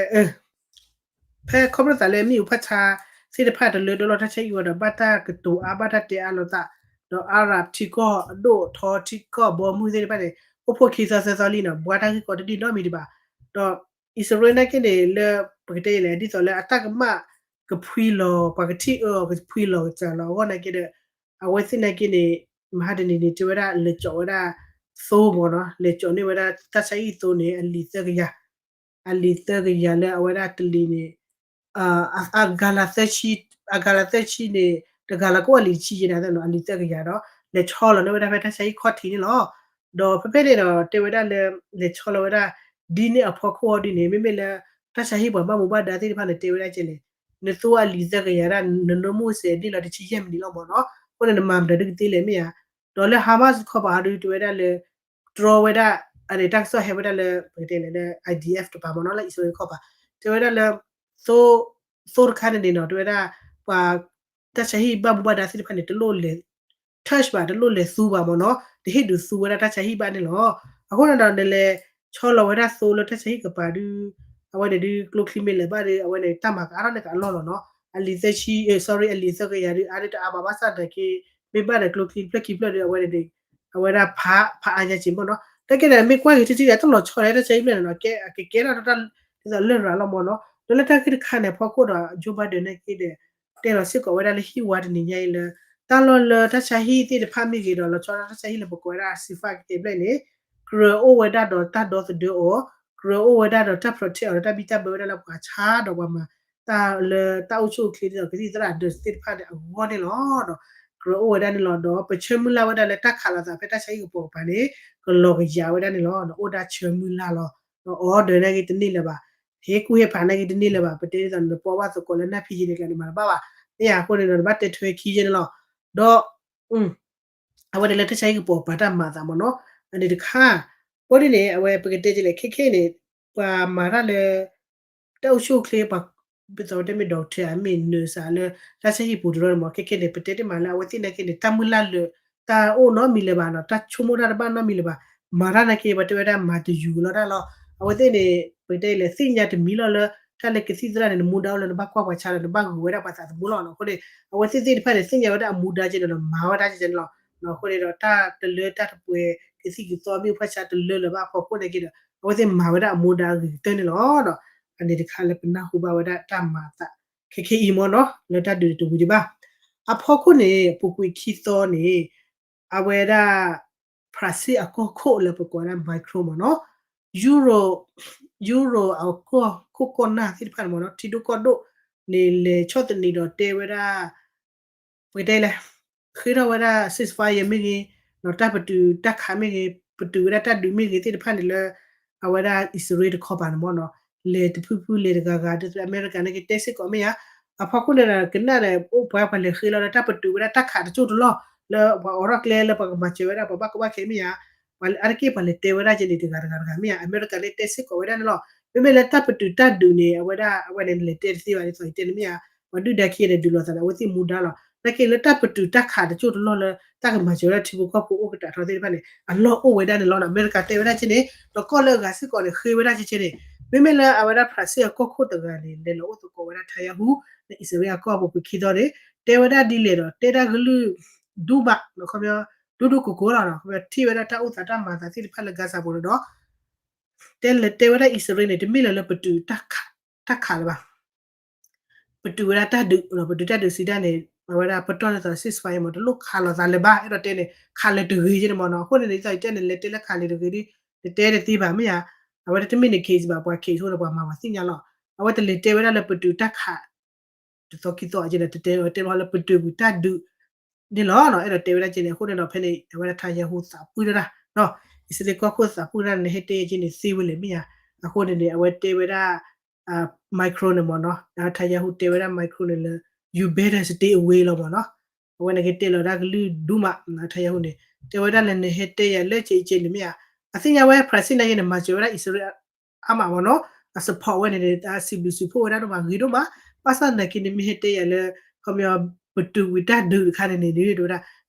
ဖဲခီဖျိသးလၢမ့ၣ်အူဖးဆါသ့ၣ်တဖၣ်တလၢတလီၢ်တၢ်ဆါဟံၣ်ဝဲဒီး ဘၣ်တၢ်ကတိၤအါဘၣ်တၢ်တဲအါလိာ်သး, ဒီး Arab ထံကီၢ်အဒိၣ်အထီ ထံကီၢ်ဘီမုၢ်သ့ၣ်တဖၣ်န့ၣ် အိၣ်ဖှိၣ်ခံသီသၢသီလံနီၤ, ဘှါတၢ်ဂ့ၢ်ကီတဒံၣ်နီတမံၤဒံးဘၣ်. ဒီးအံၣ်စရ့လးနာ်က့န့ၣ် လၢပကတဲလဲၣ် ဒ်သိးလၢအတၢ်ကမၣ်ကဖှံလီၤ ပှၤကထံၣ်အၢကဖှံလီၤကစၢ်လီၤအဂီၢ်နာ်က့ဒီး အဝဲသ့ၣ်နာ်က့န့ၣ် မဟါတနံၤန့ၣ် တဲဝဲဒၣ်လဲၤကၠီးဝဲဒၣ်သိမ့ၢ်နီၤ, လဲၤကၠီးန့ၢ်ဝဲဒၣ်တၢ်ဆါဟံၣ်သိန့ၣ် အလံာ်သၢကယၤ အလံာ်သၢကယၤလၢအဝဲဒၣ်တလံာ်န့ၣ် အဂၤလၢသၢဆံ, အဂၤလၢသၢဆံန့ၣ် တဂၤလၢကအိၣ်အလံာ်တဆံယဲၢ်န့ၣ်နီၤ, အလံာ်သၢကယၤဒီး လဲၤဆီလီၤန့ၢ်ဝဲဒၣ်ဖဲတၢ်ဆါဟံၣ်ခီၣ်ထံးန့ၣ်လီၤ. ဒီးဖဲဖဲန့ၣ်ဒီး တဲဝဲဒၣ်လၢ လဲၤဆီလီၤဝဲဒၣ် ဒ်န့ၣ်အဖီခိၣ်အီၤဒ်န့ၣ် မ့မ့ၢ်လၢ တၢ်ဆါဟံၣ်ပှၤဘၣ်မူဘၣ်ဒါသ့ၣ်တဖၣ်န့ၣ် တဲဝဲဒၣ်ကဲလဲၣ်, နသိအလံာ်သၢကယၤဒၣ် နနိၢ်မူစဲးဒ့ၣ်လီၤတဆံယဲၢ်မံးနံးလီၤမ့ၢ်နီၤ, အဃိန့ၣ် နမၤမတၤဒုကသ့လဲၣ်မ့ၢ်ဧါ. ဒီးလၢ Hamas ခီပၤဟီဒု တဲဝဲဒၣ်လၢ တြီဝဲဒၣ် အန့ၣ်တၢ်ကစီၣ်ဟဲဝဲဒၣ်လၢ ပကတဲလဲၣ်လၢ I D F တပၤမ့ၢ်နီၤ လၢအံၣ်စရ့လးခီပၤ တဲဝဲဒၣ်လၢ သိ သိတခါန့ၣ်န့ၣ်နီၤ တဲဝဲဒၣ် ပှၤ တၢ်ဆါဟံၣ်ဘၣ်မူဘၣ်ဒါသ့ၣ်တဖၣ်န့ၣ် တလိၣ်လဲၤ touch ဘၣ် တလိၣ်လဲၤသူဘၣ်မ့ၢ်နီၤ, တဟ့ၣ်ဒုးသူဝဲဒၣ်တၢ်ဆါဟံၣ်ဘၣ်န့ၣ်လီၤ. အဃိန့ၣ်ဒီး နလဲၤဆီလီၤဝဲဒၣ်သိလၢတၢ်ဆါဟံၣ်ကပၤဒု အဝဲန့ၣ်ဒု ကျိချံမ့ၢ်လၢၤဘၣ်ဒီး အဝဲန့ၣ် တၢ်မၤကအါထီၣ်န့ၢ်ကအလီၢ်လီၤနီၤ, အလံာ်သၢဆံ sorry အလံာ်သၢကယၤဒု အါဒုတအါဘၣ်ဘၣ်ဆၣ်ဒီးက့ မ့ၢ်ဘၣ်ဒီးကျိချံဖျၢၣ်ခံဖျၢၣ်ဒီး အဝဲန့ၣ်ဒု အဝဲဒၣ်ဖး ဖးအါညါက့မ့ၢ်နီၤ, တၢ်ကဲဒီး မ့ၢ်ကွၢ်က့ၤထံထံဒီး တၢ်လီၤဆီဒီးတၢ်ဆါဟံၣ်ဖျၢၣ်န့ၣ်နီၤ ကဲ အကကဲထီၣ်တၢ် ဒ်သိးလရာ်လီၤမ့ၢ်နီၤ, ဒီးလၢတၢ်ဂ့ၢ်တခါန့ၣ် အဖီခိၣ်ဒီး Joe Biden နာ်က့ဒီး တဲလီၤစ့ၢ်ကီးဝဲဒၣ်လၢဟံၣ်ဝါတနံၤညါအံၤလၢ တၢ်လီၢ်လၢတၢ်ဆါဟံၣ်သ့ၣ်တဖၣ်မ့ၢ်ဂ့ၤဒီး လီၤဆီဒၣ်တၢ်ဆါဟံၣ်လၢပကိးဝဲဒၣ် ceasefire ကတဲဘျဲၣ်န့ၣ် ကြၢးအိၣ်ဝဲဒၣ်ဒီးတၢ်ဒီသဒၢအီၤ, ကြၢးအိၣ်ဝဲဒၣ်ဒီးတၢ် protect အီၤဒီးတၢ်ဘံၣ်တၢ်ဘၢဝဲဒၣ်လၢပှၤဆါဒီးပှၤမၤ တၢ်လၢတၢ်အိၣ်ဆူၣ်အိၣ်ချ့ဒ်သိးကသံၣ်သရၣ်ဒၢးသ့ၣ်တဖၣ်န့ၣ်အဂီၢ်န့ၣ်လီၤ. ဒီးကြၢးအိၣ်ဝဲဒၣ်န့ၣ်လီၤ. ဒီးပဆၢမုၢ်လၢ်ဝဲဒၣ်လၢတၢ်ခးလိာ်သးဖဲတၢ်ဆါဟံၣ်ကပိာ်ကပၤန့ၣ် ကလီၤကယၤဝဲဒၣ်န့ၣ်လီၤ. ဒီးအိၣ်ဒၣ်ဆၢမုၢ်လၢ်လီၤ. ဒီး order နာ်က့တန့ၢ်လၢၤဘၣ်, ဟ့ၣ်ကူၣ်ဟ့ၣ်ဖးနာ်က့တန့ၢ်လၢၤဘၣ်, ပတဲဒ်သိးနပီဘၣ်သကိးလၢနၢ်ဖံးယံၤန့ၣ်ကျါန့ၣ် မၤတဘၣ်ဘၣ်. မ့ၢ်ယၤအဃိန့ၣ်ဒီး နဘၣ်တဲထွဲခံယဲၢ်န့ၣ်လီၤ. ဒီး အဝဲန့ၣ်လၢတၢ်ဆါဟံၣ်ကပိာ်ကပၤတၢ်မၤအသးမ့ၢ်နီၤ, အန့ၣ်တခါ, ဘီဒ်န့ၣ် အဝဲပကတဲကလဲၣ် ခဲခဲန့ၣ် ပှၤမၤတၢ်လၢ တၢ်အိၣ်ဆူၣ်အိၣ်ချ့ ပှၤ ပသီတဲမ့ၢ် doctor မ့ၢ် nurse လၢ တၢ်ဆါဟံၣ်ပူၤတရၢန့ၣ်မ့ၢ် ခဲခဲန့ၣ် ပတဲတ့ၢ်မးလၢအဝဲသ့ၣ်နာ်က့န့ၣ် တၢ်မုၢ်လၢ်လၢာ် တၢ်အိၣ်နီတမံၤလၢၤဘၣ်နီၤ, တၢ်ဆိကမိၣ်တၢ်တဘၣ်နီတမံၤလၢၤဘၣ်, မၤတၢ်နာ်က့ ပတဲဝဲဒၣ်မၤတယူၤလီၤတၢ်လီၤ. အဝဲသ့ၣ်န့ၣ် ပတဲလဲၣ် သ့ၣ်ညါတမံၤလီၤလၢ တၢ်လၢကသံၣ်သရၣ်န့ၣ် နမူဒါအိၣ်လၢနဘၣ်ကွၢ်ပှၤဆါဒီး နဘၣ်ဂုာ်ဝဲဒၣ်ပှၤသးသမူလီၤ. အဃိန့ၣ် အဝဲသ့ၣ်သ့ၣ်တဖၣ်န့ၣ် သ့ၣ်ညါဝဲဒၣ်အမူဒါကဲန့ၣ်ဒီး မၤဝဲဒၣ်ကဲန့ၣ်လီၤ. အဃိန့ၣ်ဒီး တၢ်တလၢတၢ်တပှဲၤကသံၣ်ကသီမ့ၣ်အူဖးဆါတလၢလၢၤဘၣ်အဖီခိၣ်နာ်က့ဒီး အဝဲသ့ၣ်မၤဝဲဒၣ်အမူဒါအဂ့ၤကတၢၢ်န့ၣ်လီၤ. အန့ၣ်တခါလၢပနၢ်ဟူဘၣ်ဝဲဒၣ်တၢ်မၤအသး ခဲခဲအံၤမ့ၢ်နီၤ လၢတၢ်ဒုးတဝံၤဒံးဘၣ်. အဖီခိၣ်န့ၣ် ပူၤကွံာ်ခံသီန့ၣ် အဝဲဒၣ် ဖရၣ်စ့ၣ်အကီၢ်ခိၣ်လၢပကိးဝဲဒၣ် Macron မ့ၢ်နီၤ ယူရိၤ ယူရိၤ အကီၢ်ခိၣ်ကီၢ်နၢ်သ့ၣ်တဖၣ်န့ၣ်မ့ၢ်နီၤ ထံဒိၣ်ကီၢ်ဒိၣ်န့ၣ် လဲၤဆီၣ်သနံးဒီးတဲဝဲဒၣ် ပကတဲလဲၣ် ဃ့ထီၣ်ဝဲဒၣ် ceasefire မ့ၢ်ဂ့ၤ, ဒီးတၢ်ပတုာ်တၢ်ခးမ့ၢ်ဂ့ၤ, ပတုာ်ဝဲဒၣ်တၢ်ဒုးမ့ၢ်ဂ့ၤသ့ၣ်တဖၣ်န့ၣ်လၢ အဝဲဒၣ်အံၣ်စရ့လးတခီပၤန့ၣ်မ့ၢ်နီၤ လဲၤတဖုဖုလဲၤတဂၤဂၤ ဒ်သိးလၢအမဲရကၤန့ၣ်က့ တဲစ့ၢ်ကီးမ့ၢ်ဧါ. အဖီခိၣ်န့ၣ်ဒီး ကနၣ်ဒီး အိၣ်ပှၤပှၤလဲၤဃ့လီၤလၢတၢ်ပတုာ်ဝဲဒၣ်တၢ်ခးတကၢၢ်တလီၢ် လၢပှၤအိးထီၣ်ကျဲလၢပှၤကမၤစၢၤဝဲဒၣ် ပှၤဘၣ်ကီဘၣ်ခဲမ့ၢ်ဧါ. ပှၤအါတက့ၢ်ပှၤလဲၤတဲဝဲဒၣ်ကဲန့ၣ် တဂၤတဂၤတဂၤမ့ၢ်ဧါ. အမဲရကၤန့ၣ်တဲစ့ၢ်ကီးဝဲဒၣ်န့ၣ်လီၤ. မ့မ့ၢ်လၢတၢ်ပတုာ်တၢ်ဒုးန့ၣ် အဝဲဒၣ် အဝဲန့ၣ်လဲၤတဲတသ့ဘၣ် ဒ်သိးယတဲန့ၣ်မ့ၢ်ဧါ. ပှၤဒုၣ်ဒါခံဂၤန့ၣ် ဒုးလိာ်သးဒီး အဝဲသ့ၣ်မူဒါလီၤ. နာ်က့လၢတၢ်ပတုာ်တၢ်ခးတကၢၢ်တလီၢ်လၢ တၢ်ကမၤစၢၤဝဲဒၣ်ထံဖိကီၢ်ဖိအိၣ်ကတၢၢ်ထီသ့ၣ်တဖၣ်န့ၣ် အလီၢ်အိၣ်ဝဲဒၣ်န့ၣ်လီၤ. အမဲရကၤတဲဝဲဒၣ်ကဲန့ၣ် ဒီးကီၢ်လၢအဂၤစ့ၢ်ကီးန့ၣ် ဃ့ဝဲဒၣ်ကဲန့ၣ် မ့မ့ၢ်လၢအဝဲဒၣ်ဖရၣ်စ့ၣ်အကီၢ်ခိၣ်တဂၤန့ၣ် လဲၤလီၤအိၣ်သကိးဝဲဒၣ် Netanyahu လၢအံၣ်စရ့လးအကီၢ်ပူၤကွံာ်ခံသီန့ၣ် တဲဝဲဒၣ်ဒ်လဲၣ်ဒီး တဲဒၣ်ကလုၢ်ဒူၣ်ဘၣ် ဒူၣ်ဒူၣ်ကိးကိးလီၤ. ထံၣ်ဝဲဒၣ်တၢ်အိၣ်သးတၢ်မၤသးသ့ၣ်တဖၣ်လၢ Gaza ပူၤန့ၣ်ဒီး တဲဝဲဒၣ်အံၣ်စရ့လးန့ၣ် တမ့ၢ်လၢၤလၢပတုာ် တၢ်ခးလၢၤဘၣ်. ပတုာ်ဝဲဒၣ်တၢ်ဒုး ပတုာ်တၢ်ဒုးစံးဒၣ်န့ၣ် အဝဲဒၣ်ပတီၢ်န့ၣ်သိး ceasefire မ့ၢ် တလိၣ်ခးလိာ်သးလၢၤဘၣ် အဲၣ်ဒိးတဲန့ၣ် ခးလၢၤတဂ့ၤက့န့ၣ်မ့ၢ်နီၤ. အဃိန့ၣ် ဒ်သိးယတဲန့ၣ် လဲၤတဲလၢခးလၢၤတဂ့ၤဒီး တတဲတသ့ဘၣ်မ့ၢ်ဧါ. အဝဲဒၣ်တမ့ၢ်န့ၣ် case ဘၣ် ပှၤ case အဃိန့ၣ် ပှၤမၤပှၤသ့ၣ်ညါလီၤ. အဝဲတလဲၤတဲဝဲဒၣ်လၢပတုာ်တၢ်ခး တသီခံသီအက့န့ၣ် တတဲတဲဘၣ်လၢပတုာ်ကွံာ်တၢ်ဒုး န့ၣ်လီၤနီၤ. အဲၣ်ဒိးတဲဝဲဒၣ်က့န့ၣ် အဃိန့ၣ်ဒီး ဖဲန့ၣ် အဝဲဒၣ် Netanyahu သးပှၢ်တၢ်နီၤ, အံၣ်စရ့လးကီၢ်ခိၣ်သးပှၢ်တၢ် နဟဲတဲယက့န့ၣ် သ့ဝဲလဲၣ်မ့ၢ်ဧါ. အဃိန့ၣ်န့ၣ် အဝဲတဲဝဲဒၣ် Macron န့ၣ်မ့ၢ်နီၤ, Netanyahu တဲဝဲဒၣ် Macron န့ၣ်လၢ you better stay away လီၤမ့ၢ်နီၤ. အဝဲန့ၣ်ကတဲလီၤဒၣ်ကလုၢ်ဒူၣ်မး Netanyahu န့ၣ် တဲဝဲဒၣ်လၢနဟဲတဲယၤလၢက့က့န့ၣ်မ့ၢ်ဧါ. အသ့ၣ်ညါဝဲ Palestine န့ၣ် မၤစၢၤဝဲဒၣ်အံၣ်စရ့လး အါမးမ့ၢ်နီၤ, အ support ဝဲန့ၣ် အစံးဘျုးစံးဖှိၣ်ဝဲဒၣ်ဒိၣ်မး ဂ့ၤဒိၣ်မး, ဘၣ်ဆၣ်သနာ်က့န့ၣ် မ့ၢ်ဟဲတဲယၤလၢ ခီပညီ ပတုာ်ကွံာ်တၢ်ဒုးတခါန့ၣ်န့ၣ် တဲဝဲဒၣ်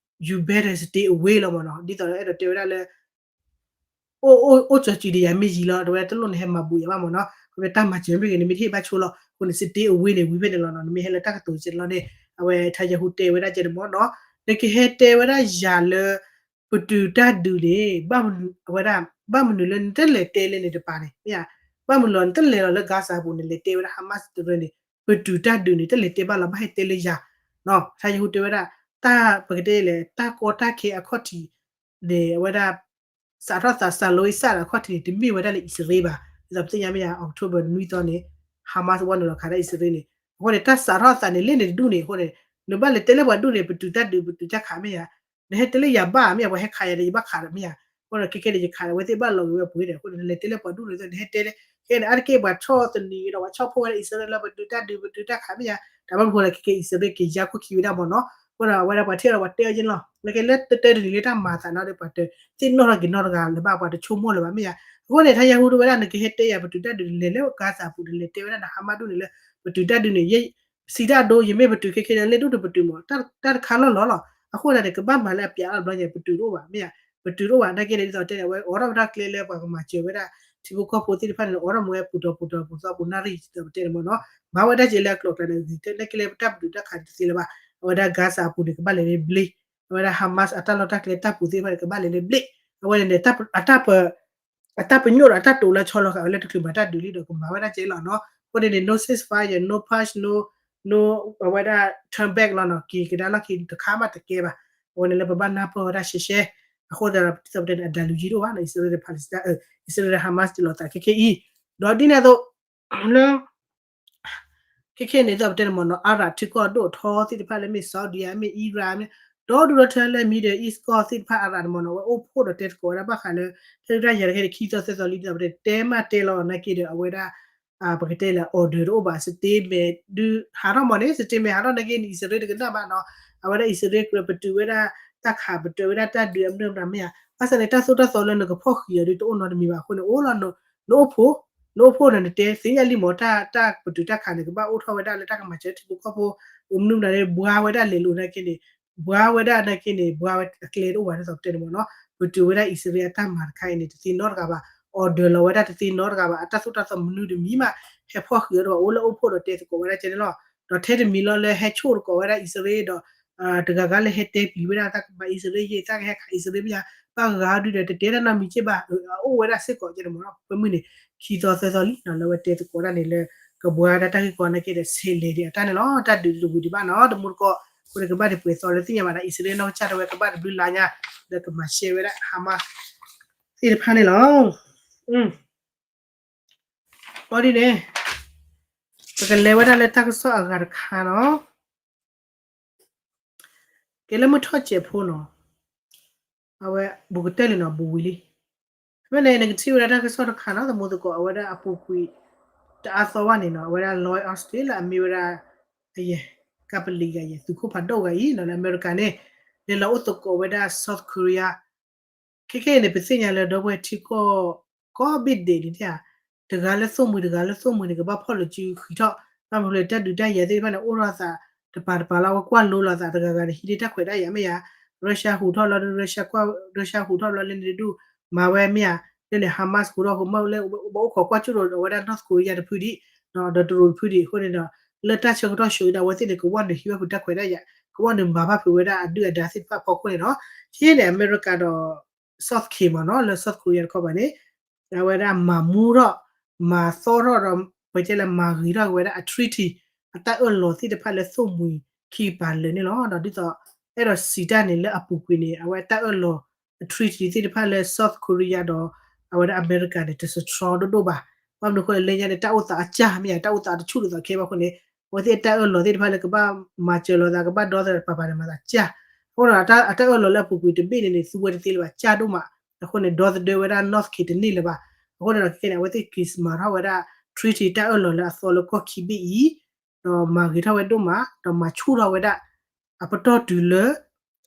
you better stay away လီၤမ့ၢ်နီၤ, ဒ်သိးအဲၣ်ဒိးတဲဝဲဒၣ်လၢ အိၣ် အိၣ် အိၣ်ကၠီၤစံးဒီးယၤမ့ၢ်ယံာ်လီၤ, တဲဝဲဒၣ်တလိၣ်နဟဲမၤဘူးယၤဘၣ်မ့ၢ်နီၤ, ခီပညီတၢ်မၤစၢၤမ့ၢ်ဂ့ၤန့ၣ် မ့ၢ်တဟ့ၣ်ဘၣ်ဆိလီၤ, အဃိန့ၣ် stay away န့ၣ် ဝံၤဖဲန့ၣ်လီၤနီၤ, နမ့ၢ်ဟဲလၢတၢ်ကတိၤစဲးလီၤန့ၣ် အဝဲ Netanyahu တဲဝဲဒၣ်ကဲန့ၣ်မ့ၢ်နီၤ, နကဟဲတဲဝဲဒၣ်ယၤလၢ ပတုာ်တၢ်ဒုးန့ၣ် အဝဲဒၣ် ဘၣ်မနုၤလၢနတလဲၤတဲလၢန့ၣ်တပၤန့ၣ် မ့ၢ်ဧါ, ဘၣ်မနုၤလီၤနတလဲၤလီၤလၢ Gaza ပူၤန့ၣ် လဲၤတဲဝဲဒၣ် Hamas တရၢန့ၣ် ပတုာ်တၢ်ဒုးန့ၣ် တလဲၤတဲဘၣ်လီၤ ဘၣ်ဟဲတဲလၢယၤ, Netanyahu တဲဝဲဒၣ် တၢ်ပကတဲလဲၣ် တၢ်ကီတၢ်ခဲအခီၣ်ထံးန့ၣ် အဝဲဒၣ် စးထီၣ်သးစးလိအံၤစးဒီးအခီၣ်ထံးန့ၣ် တမ့ၢ်ဝဲဒၣ်လၢအံၣ်စရ့လးဘၣ်, ဒ်သိးပသ့ၣ်ညါမ့ၢ်ဧါ October နွံသီန့ၣ် Hamas ဝဲနုာ်လီၤခးဒၣ်အံၣ်စရ့လးန့ၣ်, အဃိန့ၣ် တၢ်စးထီၣ်သးန့ၣ် လ့ၣ်န့ၣ်တဒူၣ်န့ၣ် အဃိန့ၣ် နဘၣ်လဲၤတဲလၢပှၤဒူၣ်န့ၣ် ပတုာ်တၢ်ဒုး ပတုာ်တၢ်ခးမ့ၢ်ဧါ, နဟဲတဲလၢယၤဘၣ်မ့ၢ်ဧါ, ပှၤဟဲခးယၤဒီးယဘၣ်ခးဒီးမ့ၢ်ဧါ, အဃိန့ၣ် ခဲခဲန့ၣ် ယခးဒီးအဝဲသ့ၣ်ဘၣ်လီၤဂ့ၤဝဲပှ့ၤဒီး အဃိန့ၣ် နလဲၤတဲလၢပှၤဒူၣ်န့ၣ် နဟဲတဲလၢ ခဲန့ၣ် အါတက့ၢ်ပှၤဆီၣ်သနံးဒီး ပှၤဆီၣ်ဖှိၣ်ဝဲဒၣ်အံၣ်စရ့လးလၢပတုာ်တၢ်ဒုး ပတုာ်တၢ်ခးမ့ၢ်ဧါ, တၢ်ဘၣ်မနုၤဃိလဲၣ် ခဲခဲအံၣ်စရ့လးက့ၤယါခိၣ်ခံဝဲဒၣ်မ့ၢ်နီၤ, အဃိဒီးအဝဲဒၣ်ပှၤထံၣ်ဒီးပှၤတဲအီၤက့န့ၣ်လီၤ, နကဲလၢတတၢတနံၤလၢတၢ်မၤသးနီၤဒီး ပှၤတသ့ၣ်နီၣ်ထီၣ်က့ၤနီတဂၤလၢၤဘၣ် ပှၤတဆိကမိၣ်လၢၤဘၣ်မ့ၢ်ဧါ, အဃိန့ၣ် Netanyahu တဲဝဲဒၣ် နကဟဲတဲယၤပတုာ်တၢ်ဒုး နလဲၤလၢ Gaza ပူၤ နလဲၤတဲဝဲဒၣ်န Hamas ဒူၣ်န့ၣ်လၢ ပတုာ်တၢ်ဒုးန့ၣ် ယဲ စံးတၢ်ဒိ ယမ့ၢ်ပတုာ်ခဲခဲန့ၣ် လ့ၣ်ဒိၣ်တပတုာ်မး တၢ်တခါလီၢ်လီၢ်လီၤ, အဃိသတးန့ၣ် ကဘၣ်မၤလၢအပျးအါဘျီညါ ပတုာ်တအိၣ်ဘၣ်မ့ၢ်ဧါ, ပတုာ်တအိၣ်ဘၣ် နာ်က့န့ၣ် ဒ်သိးတဲန့ၣ် အဝဲအိးထီၣ်ဝဲဒၣ်ကျဲလၢပှၤကမၤစၢၤဝဲဒၣ် ထံဖိကီၢ်ဖိသ့ၣ်တဖၣ်န့ၣ် အိးထီၣ်မ့ၢ်ဝဲပူၤတီၤပူၤတီၤပူၤသီပူၤနၣ်ရံၣ် ဒ်သိးပတဲန့ၣ်မ့ၢ်နီၤ, မၤဝဲဒၣ်က့ၤလၢအကျိၤအကျဲန့ၣ် ဂ့ၤကတၢၢ် နာ်က့လၢပတၢ်ပတုာ်တၢ်ခးတသ့လၢၤဘၣ်, အဝဲဒၣ် Gaza အပူၤန့ၣ် ကဘၣ်လဲၤလၢဘျ့, အဝဲဒၣ် Hamas အတၢ်လီၢ်တၢ်ကျဲတၢ်ပူၤသ့ၣ်တဖၣ်န့ၣ် ကဘၣ်လဲၤလၢဘျ့, အဝဲန့ၣ် အတၢ်ပ အတၢ်ပညိၣ်ဒီးအတၢ်တိာ်လၢဆီလီၤဃာ်ဝဲလၢတချုးမၤတၢ်ဒုးလံဒီးကမၤဝဲဒၣ်ကဲလီၤနီၤ, အဃိန့ၣ်န့ၣ် no ceasefire, no pause, no, no အဝဲဒၣ် turn back လီၤနီၤ, က့ၤကဒါလီၢ်ခံတခါမးတကဲဘၣ်, အဝဲန့ၣ်လၢပဘၣ်နၢ်ပၢၢ်ဝဲဒၣ်ရှဲရှဲ, အဃိသတးဒီး ဒ်သိးပတဲန့ၣ် အဒၣ်လူၤယံၤတအိၣ်ဘၣ်နီၤ, အံၣ်စရ့လးဒီး Palestine, အံၣ်စရ့လးဒီး Hamas တလီၤသးခဲခဲအံၤ, ဒီးဒ်န့ၣ်အသိး လၢ ခဲခဲန့ၣ် ဒ်သိးပတဲန့ၣ်မ့ၢ်နီၤ Arab ထံကီၢ်ဒိၣ်ထီသ့ၣ်တဖၣ်လၢမ့ၢ် Saudi မ့ၢ် Iran မ့ၢ် ဒီဒူၣ်ဒီထၢလၢ Middle East ကီၢ်သ့ၣ်တဖၣ် Arab န့ၣ်မ့ၢ်နီၤ အဝဲအိၣ်ဖှိၣ်ဒီးတဲသကိးဝဲဒၣ်ဘၣ်ဃးလၢ တၢ်ဒုးတၢ်ယၤတခါန့ၣ် ခံသီသၢသီလံ ဒ်သိးပတဲ တဲမးတဲလီၤနာ်က့ဒီး အဝဲဒၣ် ပကတဲလၢ order တအိၣ်ဘၣ် statement ဒုးဟးထီၣ်မ့ၢ်န့ၣ် statement ဟးထီၣ်နာ်က့န့ၣ် အံၣ်စရ့လးတကနၣ်ဘၣ်နီၤ, အဝဲဒၣ်အံၣ်စရ့လးကြၢးပတုာ်ဝဲဒၣ် တၢ်ခးပတုာ်ဝဲဒၣ်တၢ်ဒုးအမနုၤမတၤမ့ၢ်ဧါ, ဘၣ်ဆၣ်န့ၣ် တၢ်သိၣ်တၢ်သီလၢနကဖီၣ်ဃံးအီၤဒုးတအိၣ်နီတမံၤဘၣ်အဃိန့ၣ် အိၣ်လီၤ နအိၣ်ဖှိၣ် နအိၣ်ဖှိၣ်ဒီး နတဲသ့ၣ်ညါလံမ့ၢ် တၢ် တၢ်ပတုာ်တၢ်ခးန့ၣ် ကဘၣ်အိၣ်ထီၣ်ဝဲဒၣ်လၢတၢ်ကမၤစၢၤထံဖိကီၢ်ဖိ မနုၤမတၤန့ၣ် ဘှါဝဲဒၣ်လဲၤလိာ်နာ်က့န့ၣ် ဘှါဝဲဒၣ်နာ်က့န့ၣ် ဘှါဝဲအကျဲတအိၣ်ဘၣ်ဒ်သိးပတဲန့ၣ်မ့ၢ်နီၤ, ပတုာ်ဝဲဒၣ်အံၣ်စရ့လးအတၢ်မၤတခါအံၤန့ၣ် တသ့နီတဂၤဘၣ်, order လီၤဝဲဒၣ်တသ့နီတဂၤဘၣ်, အတၢ်သိၣ်တၢ်သီမနုၤတမံၤမး ဟဲဖီၣ်ဃံးအီၤတဘၣ် အိၣ်လၢအိၣ်ဖှိၣ်ဒီးတဲသကိးဝဲဒၣ်ကဲန့ၣ်လီၤ, ဒီးထဲတမံၤလီၤလၢဟဲဆိၣ်သကိးဝဲဒၣ် အံၣ်စရ့လးဒီး တဂၤဂၤလၢဟဲတဲပျံၤဝဲဒၣ် တၢ်ကမၤအံၣ်စရ့လးယဲၢ် တၢ်ကဟဲခးအံၣ်စရ့လးမ့ၢ်ဧါ, ဘၣ်ဂၤဒုးဒီးတတဲတၢ်နီတမံၤကဲဘၣ်, အအိၣ်ဝဲဒၣ်စ့ၢ်ကီးကဲန့ၣ်မ့ၢ်နီၤ, ဖဲမုၢ်န့ၣ် ခံသီသၢသီလံနီၤ လၢအဝဲတဲသကိးဒၣ်န့ၣ်လၢ ကဘှါဒၣ်တၢ်ဂ့ၢ်ကီနာ်က့ဒီး ဆဲးလဲၤဒံးအတၢ်န့ၣ်လီၤ, တၢ်ဒုးတဝံၤဒံးဘၣ်နီၤ, တမူတကိး အဃိန့ၣ် ကဘၣ်ဒံးပှဲၤသီလၢသ့ၣ်ညါဘၣ်ဒီး အံၣ်စရ့လးနီၢ်ကစၢ်တဝဲကဘၣ်တဘျုးလါညါ လၢကမၤရှဲဝဲဒၣ် Hamas သ့ၣ်တဖၣ်န့ၣ်လီၤ. အီဒ်န့ၣ် ပကလဲၤဝဲဒၣ်လၢတၢ်ကစီၣ်အဂၤတခါနီၤ, ကဲလၢမုၢ်ထီၣ်စဲးဖိနီၤ, အဝဲဘူးကတၢၢ်လံနီၤ ဘူးဝံၤလံ, ဖဲန့ၣ် နကထံၣ်ဝဲဒၣ်တၢ်ကစီၣ်တခါနီၤ သမူသကိး အဝဲဒၣ်အပူၤကွံာ် တအါသီဘၣ်န့ၣ်နီၤ အဝဲဒၣ် Lloyd Austin လၢအမ့ၢ်ဝဲဒၣ် အယဲၢ် ကပလံၤဂၤယဲၢ် သုးခိၣ်ဖးဒိၣ်ဂၤအံၤနီၤ လၢအမဲရကၤန့ၣ် လဲၤလီၤအိၣ်သကိးဝဲဒၣ် South Korea ခဲခဲအံၤန့ၣ် ပသ့ၣ်ညါလၢဒီပုၢ်ဝဲၢ်ထံကီၢ် ကိးဘ့ၣ်ဒဲးန့ၣ် တဂၤလၢသိၣ်မှံၤ တဂၤလၢသိၣ်မှံၤန့ၣ် ကဘၣ်ဖီၣ်လိာ်စုဃံးထီၣ်, ဘၣ်မနုၤလဲၣ် တၢ်ဒုးတၢ်ယၤသ့ၣ်တဖၣ်န့ၣ် အိၣ်ထီၣ်သးတပၤတပၤလီၤ, အဝဲကွၢ်လိလီၤသးတဂၤဂၤန့ၣ် ဟံးန့ၢ်တၢ်ခွဲးတၢ်ယာ်မ့ၢ်ဧါ, Russia ဟူးထီၣ်ဘျီဒီး Russia ကွၢ် Russia ဟူးထီၣ်ဘျီလၢန့ၣ်ဒုး မၤဝဲမ့ၢ်ဧါ, လၢန့ၣ် Hamas ဟူးထီၣ်ဟူးမၢလၢ ဘၣ်အိၣ်ခိးကွၢ်ကၠူၣ်ရိၤဒီးဝဲဒၣ် North Korea တဖုဒံး ဒီးတရူးတဖုဒံးအဃိန့ၣ်ဒီး လၢတၢ်ဆၢကတီၢ်ဆိၣ်အံၤဒီး အဝဲသ့ၣ်န့ၣ် ကဝီၤနုာ်ဟံးဘၣ်ဖုးတၢ်ခွဲးတၢ်ယာ်, ကဝီၤနုာ်မၤဘၣ်ဖုးဝဲဒၣ်အဒုၣ်အဒါသ့ၣ်တဖၣ်အဖီခိၣ်န့ၣ်နီၤ, ယဲန့ၣ် အမဲရကၤဒီး South K မ့ၢ်နီၤ လၢ South Korea တခီပၤန့ၣ် အဝဲဒၣ်မၤမူထီၣ် မၤသီထီၣ်ဒီး ပတဲလၢမၤဂ့ၤထီၣ်က့ၤဝဲဒၣ်အ treaty အတၢ်အၢၣ်လီၤသ့ၣ်တဖၣ်လၢသိၣ်မှံၤ ခံကပၤလၢာ်န့ၣ်လီၤ. ဒီးဒ်သိး အဲၣ်ဒိးစံးတၢ်န့ၣ်လၢအပူၤကွံာ်န့ၣ် အဝဲတၢ်အၢၣ်လီၤ treaty သ့ၣ်တဖၣ်လၢ South Korea ဒီး အဝဲဒၣ်အမဲရကၤန့ၣ် တ strong ဒိၣ်ဒိၣ်ဘၣ်. ဘၣ်မနုၤအဃိလဲၣ် လၢညါန့ၣ် တၢ်အိၣ်သးအစၢ်မ့ၢ်ဧါ, တၢ်အိၣ်သးတဆူၣ်ဒ်သိးခဲအံၤဘၣ်အဃိန့ၣ် အဝဲသ့ၣ်အတၢ်အၢၣ်လီၤသ့ၣ်တဖၣ်လၢကဘၣ်မၤစၢၤလီၤသး ကဘၣ်ဒီသဒၢတပၤပၤန့ၣ် မၤသးစၢ်. အဃိဒီး အတၢ်အၢၣ်လီၤလၢအပူၤကွံာ်တဘ့ၣ်န့ၣ်န့ၣ် သူဝဲတသ့လၢၤဘၣ်, စၢ်ဒိၣ်မး. အဃိန့ၣ် ဒီသဒၢဝဲဒၣ် North Korea တန့ၢ်လၢၤဘၣ်. အဃိန့ၣ်ဒီး ခဲကနံၣ်န့ၣ် အဝဲသ့ၣ်က့ၤမၤထီၣ်ဝဲဒၣ် treaty တၢ်အၢၣ်လီၤလၢအသီလၢကီၢ်ခံဘ့ၣ်အံၤ ဒီးမၤဂ့ၤထီၣ်ဝဲဒိၣ်မး, ဒီးမၤဆူၣ်ထီၣ်ဝဲဒၣ် အပတီၢ်တုၤလၢ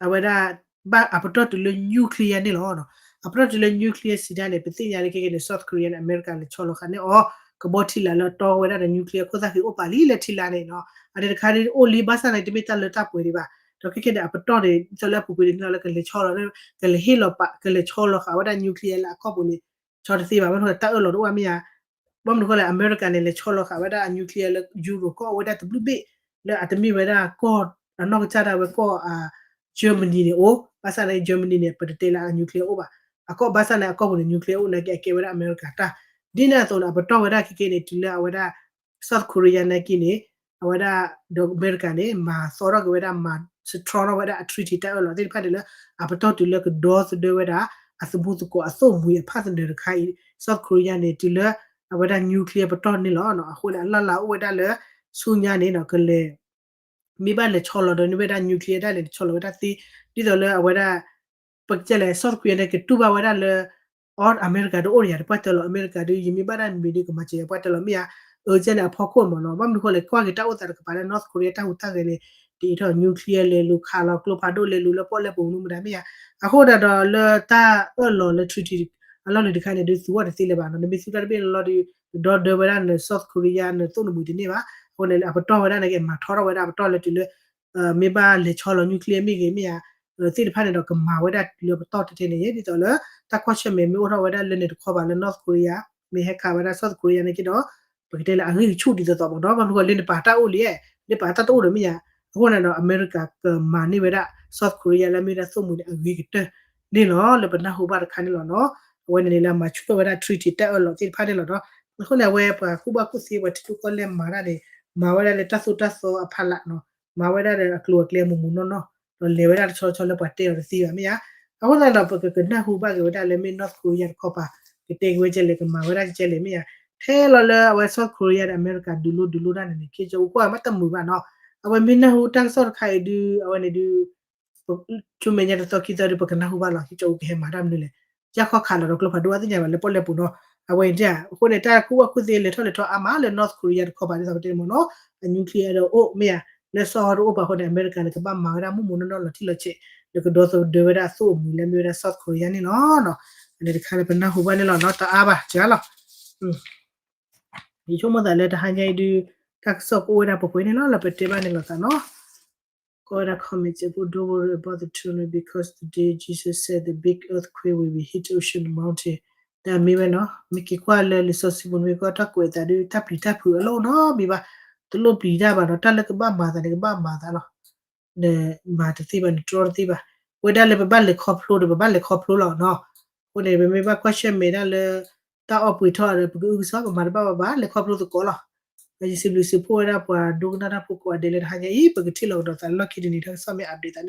အဝဲဒၣ် ဘၣ်အပတီၢ်တုၤလၢ nuclear န့ၣ်လီၤ. အပတီၢ်တုၤလၢ nuclear စံးဒၣ်န့ၣ် ပသ့ၣ်ညါလၢခဲကနံၣ်န့ၣ် South Korea န့ၣ် အမဲရကၤလဲၤဆီလီၤဃာ်န့ၢ်အီၤ ကဘီထံလာ်လၢအတီဝဲဒၣ်ဒီး nuclear ခိၣ်သၣ်ဃံအိၣ်ပာ်လံလၢထံလာ်န့ၣ်နီၤ. အန့ၣ်တခါဒ်အိၣ်လံ ဘၣ်ဆၣ်န့ၣ် တမ့ၢ်တၢ်လၢတၢ်ပှဲၤဒံးဘၣ်. ဒီးခဲကနံၣ်န့ၣ် အပတီၢ်န့ၣ် ဒ်သိးလၢအပူၤကွံာ်န့ၣ် လၢကလဲၤဆီလီၤ ကလဲၤဟ့ၣ်လီၤပာ် ကလဲၤဆီလီၤဃာ်ဝဲဒၣ် nuclear လၢအကီၢ်ပူၤန့ၣ် ဆီတသ့ဘၣ်. ဘၣ်မနုၤတၢ်အၢၣ်လီၤတအိၣ်ဘၣ်မ့ၢ်ဧါ. ဘၣ်မနုၤအဃိလဲၣ် အမဲရကၤန့ၣ် လဲၤဆီလီၤဃာ်ဝဲဒၣ်အ nuclear လၢ Europe ကီၢ်အိၣ်ဝဲဒၣ်တဘျုးဘ့ၣ် လၢအတမ့ၢ်ဝဲဒၣ်ကီၢ်အနီၢ်ကစၢ်ဒၣ်ဝဲကီၢ် Germany န့ၣ်အိၣ်. ဘၣ်ဆၣ်န့ၣ် Germany န့ၣ် ပတတဲလၢအ nuclear အိၣ်ဘၣ်. အကီၢ်ဘၣ်ဆၣ်န့ၣ် အကီၢ်ပူၤန့ၣ် nuclear အိၣ်နာ်က့ အကဲဝဲဒၣ်အမဲရကၤတၢ်. ဒ်န့ၣ်အသိးန့ၣ် အပတီၢ်ဝဲဒၣ်ခဲကနံၣ်န့ၣ် တုၤလၢအဝဲဒၣ် South Korea နာ်က့န့ၣ် အဝဲဒၣ်ဒီးအမဲရကၤန့ၣ် မၤသီထီၣ်က့ၤဝဲဒၣ် မၤ strong ထီၣ်ဝဲဒၣ်အ treaty တၢ်အၢၣ်လီၤသ့ၣ်တဖၣ်န့ၣ်လၢ အပတီၢ်တုၤလၢကဒီသဒၢဝဲဒၣ် အသမူသကိးအသိၣ်မှံၤအဖးသနၢၣ်တခါအံၤ South Korea န့ၣ် တုၤလၢ အဝဲဒၣ် nuclear ပတီၢ်န့ၣ်လီၤ. အဃိန့ၣ် အလၢ်လၢ်အိၣ်ဝဲဒၣ်လၢ ဆူညါန့ၣ် ကလဲၤ မ့ၢ်ဘၣ်လဲၤဆီလီၤဒီးန့ၢ်ဝဲဒၣ် nuclear ဒၣ်လဲာ် ဆီလီၤဝဲဒၣ်သ့ ဒ်သိးလၢအဝဲဒၣ် ပကတဲလဲၣ် South Korea န့ၣ် ကတူၢ်ဘၣ်ဝဲဒၣ်လၢ အီ အမဲရကၤဒုးအိၣ်ဒီးယၤတပှၢ်တၢၢ်လီၤ. အမဲရကၤဒုး ယမ့ၢ်ဘၣ်တၢ်မံၤဒုး ကမၤစၢၤယၤပှၢ်တၢၢ်လီၤမ့ၢ်ဧါ. အၢ ကဲန့ၣ်အဖီခိၣ်မ့ၢ်နီၤ. ဘၣ်မနုၤအဃိလဲၣ် ကွၢ်က့ၤတၢ်အိၣ်သးတကပၤလၢ North Korea တၢ်ဟူးတၢ်ဂဲၤန့ၣ် ဒ်အံၤထီၣ် nuclear လဲၤလူၤခးလီၤကျိဖးဒိၣ် လဲၤလူၤလၢပီၣ်လဲၣ်ပူၤမနုၤမတၤမ့ၢ်ဧါ. အဃိဒၣ်ဒီးလၢတၢ်အၢၣ်လီၤလၢ treaty အလီၢ်လံၤတခါန့ၣ်ဒုး သူဝဲတသ့လၢၤဘၣ်နီၤ. နမ့ၢ်သူတၢ်တဘ့ၣ်လီၤဒီး ကဒီဒၢဝဲဒၣ်န South Korea နသိၣ်နမှံၤတန့ၢ်ဘၣ်. အဃိန့ၣ် အပတီၢ်ဝဲဒၣ်န့ၣ်က့ မၤထီထီၣ်ဝဲဒၣ်အပတီၢ်လၢတုၤလၢ မ့ၢ်ဘၣ်လဲၤဆီလီၤ nuclear မ့ၢ်ဂ့ၤမ့ၢ်ဧါ သ့ၣ်တဖၣ်န့ၣ်ဒီး ကမၤဝဲဒၣ်တုၤလၢပတီၢ်ထဲထဲန့ၣ် ဒ်သိးလၢ တၢ်ကွၢ်ဆၢၣ်မဲာ်မ့ၢ်အိၣ်ထီၣ်ဝဲဒၣ်လၢန့ၣ်တခီဘၣ်လၢ North Korea မ့ၢ်ဟဲခးဝဲဒၣ် South Korea န့ၣ်က့ဒီး ပကတဲလၢအဂံၢ်ကဆူၣ်ဒ်သိးသိးမ့ၢ်နီၤ. ဘၣ်မနုၤအဃိလဲၣ် လၢန့ၣ်ပာ်တၢ်အိၣ်လံ, လၢပာ်တၢ်တအိၣ်ဒီးမ့ၢ်ဧါ. အဃိန့ၣ်ဒီး အမဲရကၤကမၤန့ၢ်ဝဲဒၣ် South Korea လၢမ့ၢ်ဝဲဒၣ်သိၣ်မှံၤန့ၣ် အဂ့ၤကတၢၢ်န့ၣ်လီၤ. လၢပနၢ်ဟူဘၣ်တခါန့ၣ်လီၤနီၤ. အဝဲန့ၣ်န့ၣ်လၢအမၤဆူၣ်ထီၣ်ဝဲဒၣ် treaty တၢ်အၢၣ်လီၤသ့ၣ်တဖၣ်န့ၣ်လီၤဒီး အဃိန့ၣ် အဝဲပှၤကူၣ်ဘၣ်ကူၣ်သ့ ပှၤထံဖိကီၢ်လဲၢ်မၤတၢ်န့ၣ် မၤဝဲဒၣ်လၢတၢ်သိၣ်တၢ်သီအဖီလာ်နီၤ. မၤဝဲဒၣ်လၢအကျိၤအကျဲမုာ်မုာ်နီၢ်နီၢ် ဒီးလဲၤဝဲဒၣ်တဆီဆီလၢပှၤတဲအီၤတသ့ဘၣ်မ့ၢ်ဧါ. အဃိသတးဒီး ပကကနၢ်ဟူဘၣ်က့ၤဝဲဒၣ်လၢမ့ၢ် North Korea တခီပၤ ကတဲက့ၤဝဲကဲလဲၣ် ကမၤဝဲဒၣ်ကဲလဲၣ်မ့ၢ်ဧါ. ထဲလီၤလၢအဝဲ South Korea ဒီးအမဲရကၤဒုးလိဒုးလိတၢ်န့ၣ်န့ၣ် ခ့ကၠီအူကွၢ်မ့ၢ်တမုာ်ဘၣ်နီၤ. အဝဲမ့ၢ်နၢ်ဟူတၢ်ကစီၣ်တခါအံၤဒုး အဝဲန့ၣ်ဒုး ဆူမဲာ်ညါတသီခံသီဒုး ပကနၢ်ဟူဘၣ်လီၤ. ခ့ကၠီအူကဟဲမၤတၢ်မနုၤလဲၣ်. ယၢ်ခီခးလီၤဒီးကျိဖးဒိၣ်အသ့ၣ်ညါဘၣ်လၢပီၣ်လဲၣ်ပူၤနီၤ. အဝဲအံၤဒၣ် အဃိန့ၣ် တၢ်ကူၣ်ဘၣ်ကူၣ်သ့လဲၤထီၣ်လဲၤထီအါမးလၢ North Korea တခီပၤဒ်သိးပတဲမ့ၢ်နီၤ. အ nuclear ဒီးအိၣ်မ့ၢ်ဧါ, လၢစီၤဟီတအိၣ်ပၤအဃိန့ၣ် အမဲရကၤန့ၣ် ကဘၣ်မၤဝဲဒၣ်မုၢ်မုၢ်နီၢ်နီၢ်လီၤတံၢ်လီၤဆဲး လၢကဒီသဒၢဝဲဒၣ်အသိၣ်အမှံၤလၢမ့ၢ်ဝဲဒၣ် South Korea န့ၣ်လီၤ. အန့ၣ်တခါန့ၣ် ပနၢ်ဟူဘၣ်န့ၣ်လီၤနီၤ. တအါဘၣ် စှၤလီၤ. ယဆိကမိၣ်သးလၢတဟါညါအံၤဒုး တၢ်ကစီၣ်ကအိၣ်ဝဲဒၣ်ပှဲၤပှဲၤန့ၣ်လီၤ လၢပတဲဘၣ်န့ၣ်လိာ်သးနီၤ. ကီၢ်ဝဲဒၣ် comment စဲးဖိ don't worry about the tsunami because today Jesus said the big earthquake will be hit ocean mountain တၢ်မ့ၢ်ဝဲနီၤ. မ့ၢ်က့ၤကွၢ်လၢလံာ်စီဆှံပူၤ မ့ၢ်ကွၢ်တၢ်ကွဲးအသးဒုး တၢ်ပျံၤတၢ်ဖုးအလီၢ်နီတမံၤဘၣ်. တလိၣ်ပျံၤတၢ်ဘၣ်နီၤ. တၢ်လၢကဘၣ်မၤသးန့ၣ် ကဘၣ်မၤသးလီၤ. နမၤတသ့ဘၣ် နတြီတသ့ဘၣ်. ဝဲဒၣ်လၢပဘၣ်လဲၤခီဖျိဒီး ပဘၣ်လဲၤခီဖျိလီၤနီၤ. အဃိန့ၣ် ပမ့ၢ်ဘၣ်ကွၢ်ဆၢၣ်မဲာ်ဒၣ်လၢ တၢ်အီၣ်ပှ့ၤထီၣ်ဒီး ပကအုကစွါ ပမၤတဘၣ်ဘၣ်ဘၣ် လဲၤခီဖျိသကိးလီၤ. ဒီးယစံးဘျုးစံးဖှိၣ်ဝဲဒၣ်ပှၤဒိကနၣ်တၢ်ဖိကိးဂၤဒဲးလၢတဟါညါအံၤ ပကထံၣ်လိာ်ကဒီးသးလၢလီၢ်ခံတနံၤ တၢ်ကစီၣ်မ့ၢ် update သး